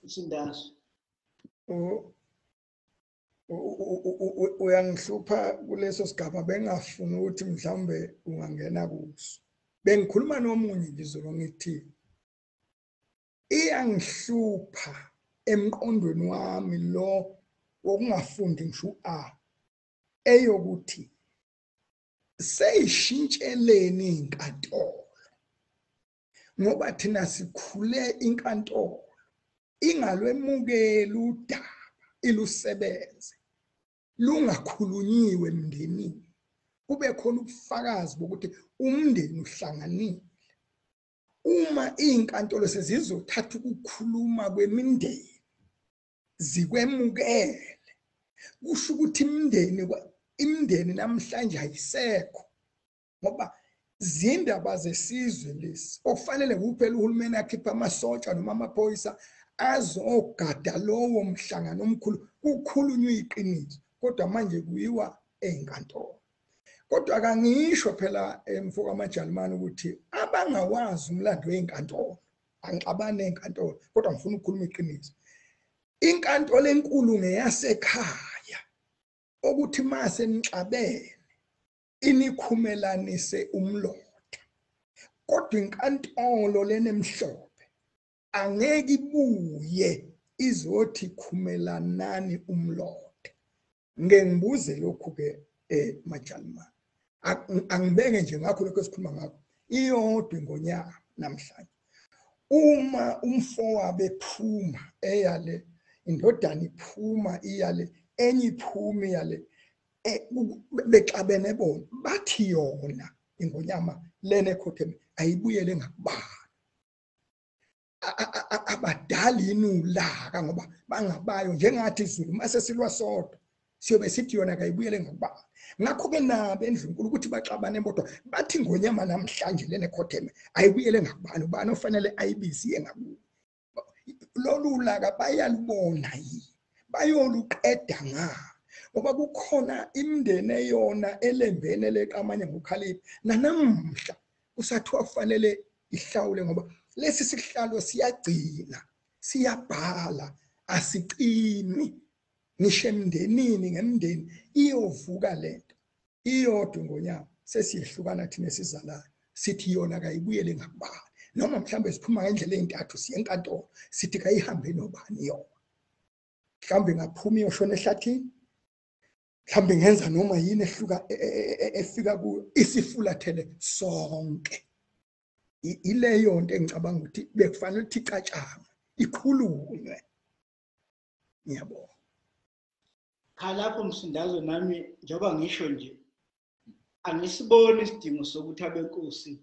msindazo uyangihlupha kuleso sigaba, bengafuni ukuthi mhlawumbe ungangena kuso. Bengikhuluma nomunye ngizolo ngithi iyangihlupha emqondweni wami lo wokungafundi ngisho a eyokuthi seyishintsheleni inkantolo, Ngoba thina sikhule inkantolo ingalwemukeli udaba ilusebenze lungakhulunyiwe emndenini, kube khona ubufakazi bokuthi umndeni uhlanganile. Uma iy'nkantolo sezizothatha ukukhuluma kwemindeni zikwemukele, kusho ukuthi imindeni namhlanje ayisekho, ngoba zindaba zesizwe lesi okufanele kuphela uhulumeni akhiphe amasotsha noma amaphoyisa azogada lowo mhlangano omkhulu, kukhulunywe iqiniso. Kodwa manje kuyiwa enkantolo. Kodwa kangisho phela mfo kaMajalimane ukuthi abangawazi umlando wenkantolo, angixabane enkantolo, kodwa ngifuna ukukhuluma iqiniso. Inkantolo enkulu ngeyasekhaya, okuthi mase nixabene inikhumelanise umlotha. Kodwa inkantolo lenemhlophe angeke ibuye izothi khumelanani umlotha. Ngeke ngibuze lokhu ke Majalimane, angibeke nje ngakho lokho esikhuluma ngakho. Iyodwa ingonyama namhlanje, uma umfowabo ephuma eyale, indodana iphuma iyale, enye iphuma iyale, bexabene bona, bathi yona ingonyama lena ekhotheme ayibuyele ngakubani. Abadala inulaka ngoba bangabayo njengathi izulu mase silwa sodwa siyobe sithi yona kayibuyele ngakubani. Ngakho-ke nabo endlunkulu ukuthi baxabane bodwa, bathi ingonyama namhlanje lena ekhotheme ayibuyele ngakubani, ubani ofanele ayibize iye ngakubo. Lolu laka bayalubona yini, bayoluqeda nga, ngoba kukhona imindeni eyona elembene leqamanye ngokhalipha nanamhla kusathiwa kufanele ihlawule, ngoba lesi sihlalo siyagcina siyabhala, asicimi ngisho emndenini ngemndeni iyovuka lento iyodwa ingonyama. Sesiyehlukana thina esizalayo, sithi yona kayibuyele ngakubani, noma mhlambe siphuma ngendlela ezintathu siye enkantolo sithi kayihambe nobani yona. Mhlambe ngaphuma iyoshona ehlathini, mhlambe ngenza noma yini ehluka efika kuyo isifulathele sonke. Ileyo nto engicabanga ukuthi bekufanele ukuthi icatshangwe ikhulunywe. Ngiyabonga. Cha, lapho Msindazwe nami njengoba ngisho nje angisiboni isidingo sokuthi abenkosi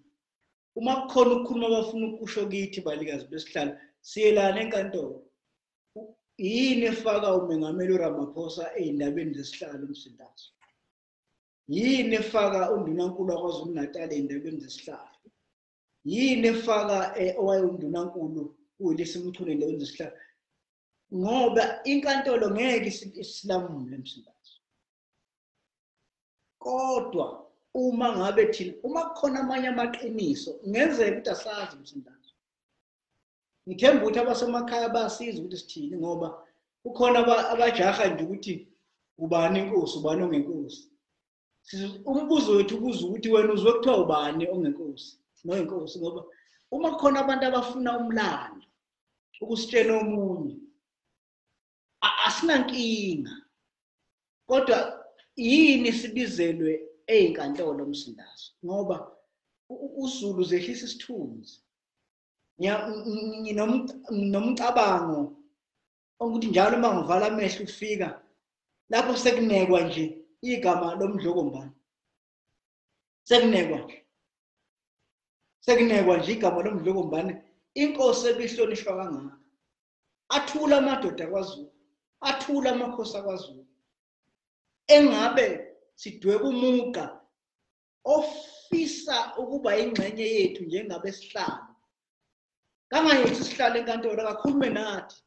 uma kukhona ukukhuluma abafuna ukusho kithi balikazi besihlalo siyelana enkantolo. Yini efaka umengameli uRamaphosa ey'ndabeni zesihlalo Msindazwe? Yini efaka undunankulu waKwaZulu-Natal ey'ndabeni zesihlalo? Yini efaka owayewundunankulu uWillis Mchunu ey'ndabeni zesihlalo? Ngoba inkantolo ngeke isilamule Msindazwe. Kodwa uma ngabe thina uma kukhona amanye amaqiniso kungenzeka ukuthi asazi Msindazwe. Ngithemba ukuthi abasemakhaya bayasiza ukuthi sithini, ngoba kukhona abajaha nje ukuthi ubani inkosi ubani ongenkosi. Umbuzo wethu ubuza ukuthi wena uzwe kuthiwa ubani ongenkosi noyinkosi, ngoba uma kukhona abantu abafuna umlando ukusitshela omunye asinankinga. Kodwa yini sibizelwe eyinkantolo Msindazwe? Ngoba uZulu zehlisa isithunzi. Nginomcabango ukuthi njalo uma ngivala amehlo ufika lapho sekunekwa nje igama lomdlokombane, sekunekwa nje, sekunekwa nje igama lomdlokombane, inkosi ebihlonishwa kangaka. Athula amadoda kwaZulu, athula amakhosi akwaZulu, engabe sidweba umugqa ofisa ukuba ingxenye yethu njengabesihlalo. Kangayethi sihlale enkantolo, akakhulume nathi.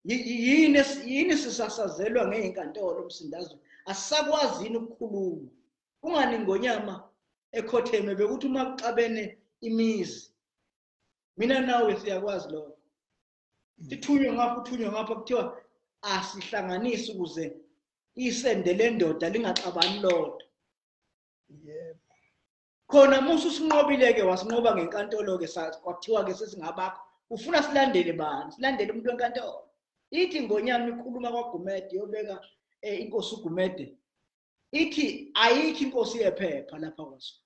Yini sisasazelwa ngey'nkantolo Msindazwe? Asisakwazi yini ukukhuluma? Kungani ingonyama ekhotheme bekuthi uma kuxabene imizi, mina nawe siyakwazi lokho, sithunywe ngapha uthunywe ngapha, kuthiwa asihlanganise ukuze isende lendoda lingaxabani lodwa. Yebo. Khona musu usinqobile-ke, wasinqoba ngenkantolo-ke, kwathiwa-ke sesingabakho. Ufuna silandele bani? Silandele umuntu wenkantolo. Ithi ingonyama ikhuluma kwaGumede, iyobeka inkosi uGumede, ithi ayikho inkosi yephepha lapha kwaZulu.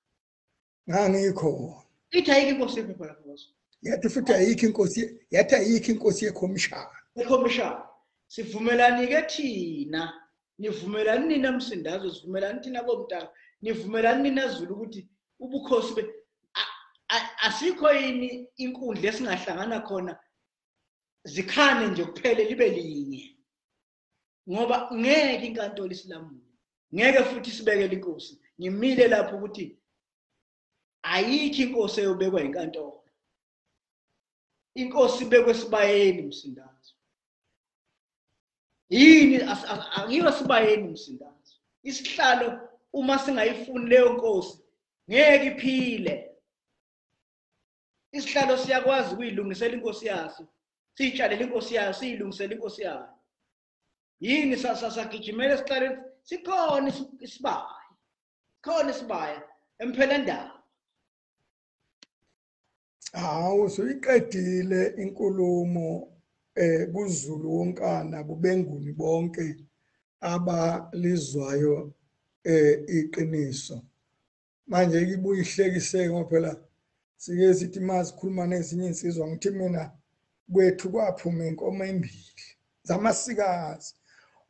Ngangikhona. Ithi ayikho inkosi yephepha lapho kwaZulu. Yathi futhi ayikho inkosi, yathi ayikho inkosi yekhomishana. Yekhomishana. Sivumelani-ke thina, nivumelani nina Msindazwe, sivumelani thina boMtaka, nivumelani nina Zulu ukuthi ubukhosi be asikho yini inkundla esingahlangana khona zikhane nje kuphele libe linye, ngoba ngeke inkantolo isilamule, ngeke futhi sibekele inkosi. Ngimile lapho ukuthi ayikho inkosi eyobekwa inkantolo. Inkosi ibekwe esibayeni Msindazwe. Yini akiyo sibayeni Msindazwe. Isihlalo uma singayifuni leyo nkosi ngeke iphile. Isihlalo siyakwazi ukuyilungisela inkosi yaso, siyitshalele inkosi yayo, siyilungisele inkosi yayo. Yini sagijimela esihlalweni? Sikhona isibaya, khona isibaya emphelandaba. Hawu, suyiqedile inkulumo kuZulu wonkana, kubenguni bonke abalizwayo iqiniso. Manje ibuye ihlekise ngoba phela sike sithi masikhuluma nezinye insizwa, ngithi mina kwethu kwaphuma inkomo embili zamasikazi.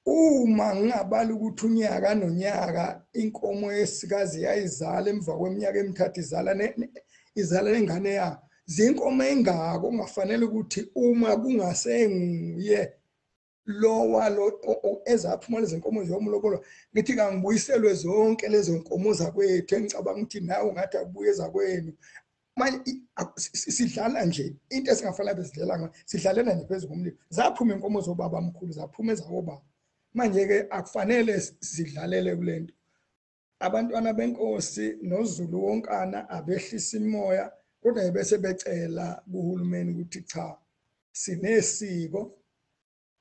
Uma ngingabala ukuthi unyaka nonyaka inkomo yesikazi yayizala emva kweminyaka emithathu izala lengane yayo, zinkomo engako kungafanele ukuthi uma kungasenguye lowa lo ezaphuma lezi nkomo ziyomlobola, ngithi kangibuyiselwe zonke lezo nkomo zakwethu engicabanga ukuthi nawe ungathi akubuye ezakwenu. Manje sidlala nje into esingafanele besidlala ngayo, sidlalela nje phezu komlilo. Zaphuma inkomo zobaba mkhulu, zaphuma ezakobaba. Manje-ke akufanele sidlalele kule nto. Abantwana benkosi noZulu wonkana abehlisa imoya, kodwa bese becela kuhulumeni ukuthi cha, sinesiko,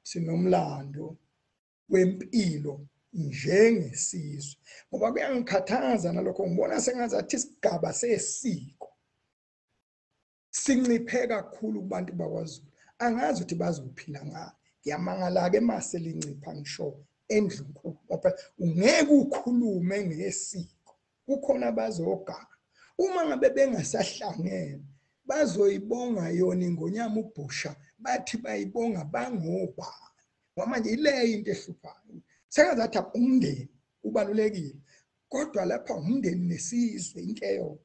sinomlando wempilo njengesizwe. Ngoba kuyangikhathaza nalokho, ngibona sengazathi isigaba sesiko sinciphe kakhulu kubantu bakwaZulu. Angazi ukuthi bazophila ngani. Ngiyamangala-ke mase lincipha ngisho endlunkulu, ngoba ungeke ukhulume ngesiko, kukhona abazoganga. Uma ngabe bengasahlangene bazoyibonga yona ingonyama ubhusha, bathi bayibonga bangobani. Ngoba manje ileyo into ehluphayo. Sengazathi umndeni ubalulekile, kodwa lapha umndeni nesizwe into eyodwa.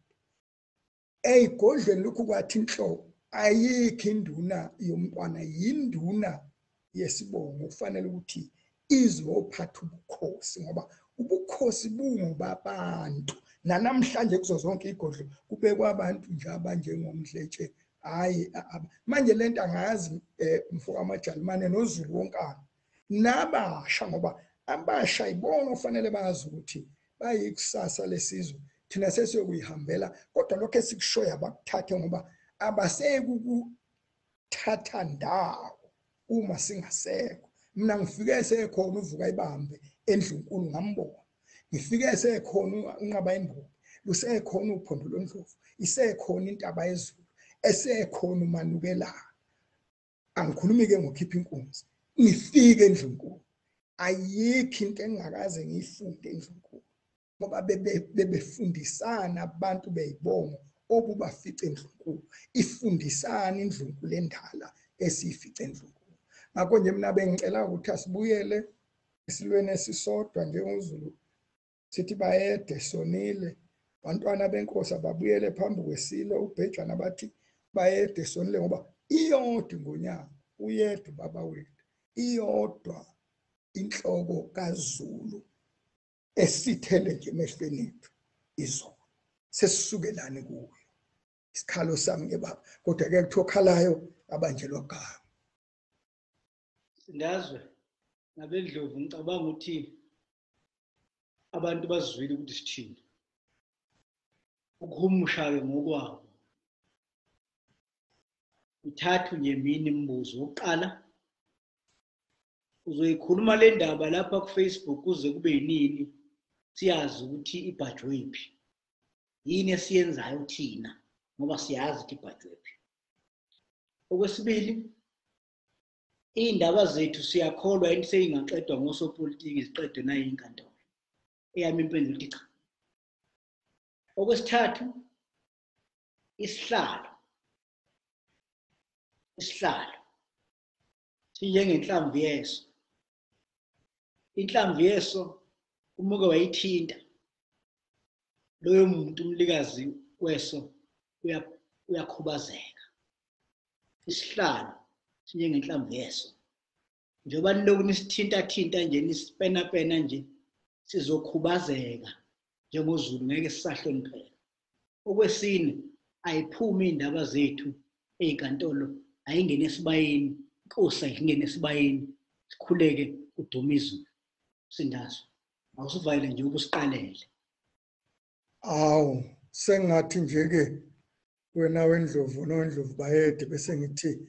Eyigodlweni lokhu kwathi inhloko ayikho induna yomntwana, yinduna yesibongo kufanele ukuthi izophatha ubukhosi, ngoba ubukhosi bungobabantu. Nanamhlanje kuzo zonke igodlo kubekwa abantu nje abanjengomdletshe. Hayi, manje lento angazi mfo kaMajalimane noZulu wonkana nabasha, ngoba abasha ibona ofanele bazi ukuthi bayikusasa lesizwe. Thina sesiyokuyihambela, kodwa lokho esikushoyo abakuthathe, ngoba abaseyikukuthatha ndawo uma singasekho. Mina ngifike sekhona uvuka ibambe endlunkulu ngambona, ngifike sekhona unqaba imbuki, lusekhona uphondo lwendlovu, isekhona intaba yezulu, esekhona umanukelana. Angikhulumi ke ngokhipha inkunzi, ngifike endlunkulu. Ayikho into engingakaze ngiyifunde endlunkulu, ngoba bebefundisana abantu beyibongo obubafice endlunkulu, ifundisana indlunkulu endala esiyifice endlunkulu. Ngakho nje mina bengicela ukuthi asibuyele esilweni esisodwa njengoZulu, sithi bayede sonile, bantwana benkosi ababuyele phambi kwesilo ubhejwana, bathi bayede sonile, ngoba iyodwa ingonyama, uyedwa ubaba wethu, iyodwa inhloko kaZulu esithele nje emehlweni ethu izolo. Sesisukelani kuyo? Isikhalo sami ke baba, kodwa ke kuthiwa okhalayo abanjelwa gama. Sindazwe nabendlovu, ngicabanga ukuthi abantu bazwile ukuthi sithini. Ukuhumusha-ke ngokwabo. Ithathu nje mina imibuzo. Wokuqala, uzoyikhuluma le ndaba lapha ku-Facebook kuze kube yinini, siyazi ukuthi ibhajwe phi. Yini esiyenzayo thina ngoba siyazi ukuthi ibhajwe phi. Okwesibili, iy'ndaba zethu siyakholwa yini seyingaqedwa ngosopolitiki, ziqedwe nayinkantolo? Eyami impendulo ithi cha. Okwesithathu, Isihlalo, isihlalo sinjengenhlamvu yeso. Inhlamvu yeso uma uke wayithinta loyo muntu, umnikazi weso uyakhubazeka. Isihlalo sinjengenhlamvu yeso, njengoba nilokhu nisithinta-thinta nje, nisipenapena nje, sizokhubazeka njengoZulu, ngeke sisahlonipheka. Okwesine, ayiphumi iy'ndaba zethu ey'nkantolo, ayingene esibayeni, inkosi ayingene esibayeni, sikhuleke kudume izulu. Sindazwe, awusuvayele nje ubusiqalele. Awu, sengathi nje-ke wena wendlovu nowendlovu bayede, bese ngithi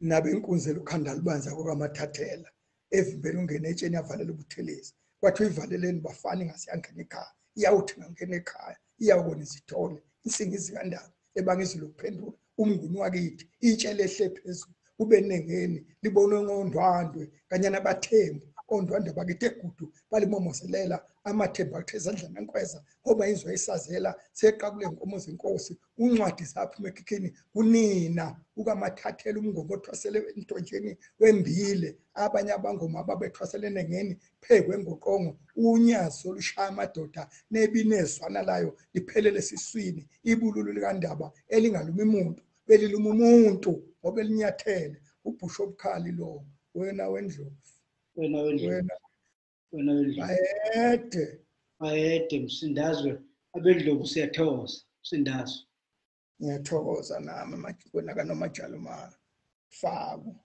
nabenkunzi elukhanda lubanzi kokaMathathela evimbela ungene etsheni yavalela uButhelezi. Kwathi uyivaleleni bafana ingase yangena ekhaya, iyawuthi ngangena ekhaya iyawubona izithole insingizi kaNdaba ebanga izulu ukuphendula umnguni wakithi, itshe lehle phezulu kube nengeni libonwe ngondwandwe kanye nabathembu. Ondwandwe bakithi egudu balimomozelela amathembu akuthe ezandleni ankweza ngoba izwe isazela seqabule inkomo zenkosi uncwadi zaphuma ekhikhini kunina ukaMathathela umngoma othwasele entonjeni wembile abanye abangoma ababethwasele enengeni phekwe ngoqongo unyazi olushaya amadoda nebinezwana layo liphelele siswini ibululu likaNdaba elingalumi muntu beliluma umuntu ngoba elinyathele ubhusho obukhali lo wena wendlovu. Wena wendlovu. Wena wendlovu. Bayede. Bayede Msindazwe, abendlovu siyathokoza Msindazwe. Ngiyathokoza nami wena kaNomajalumana. Faku.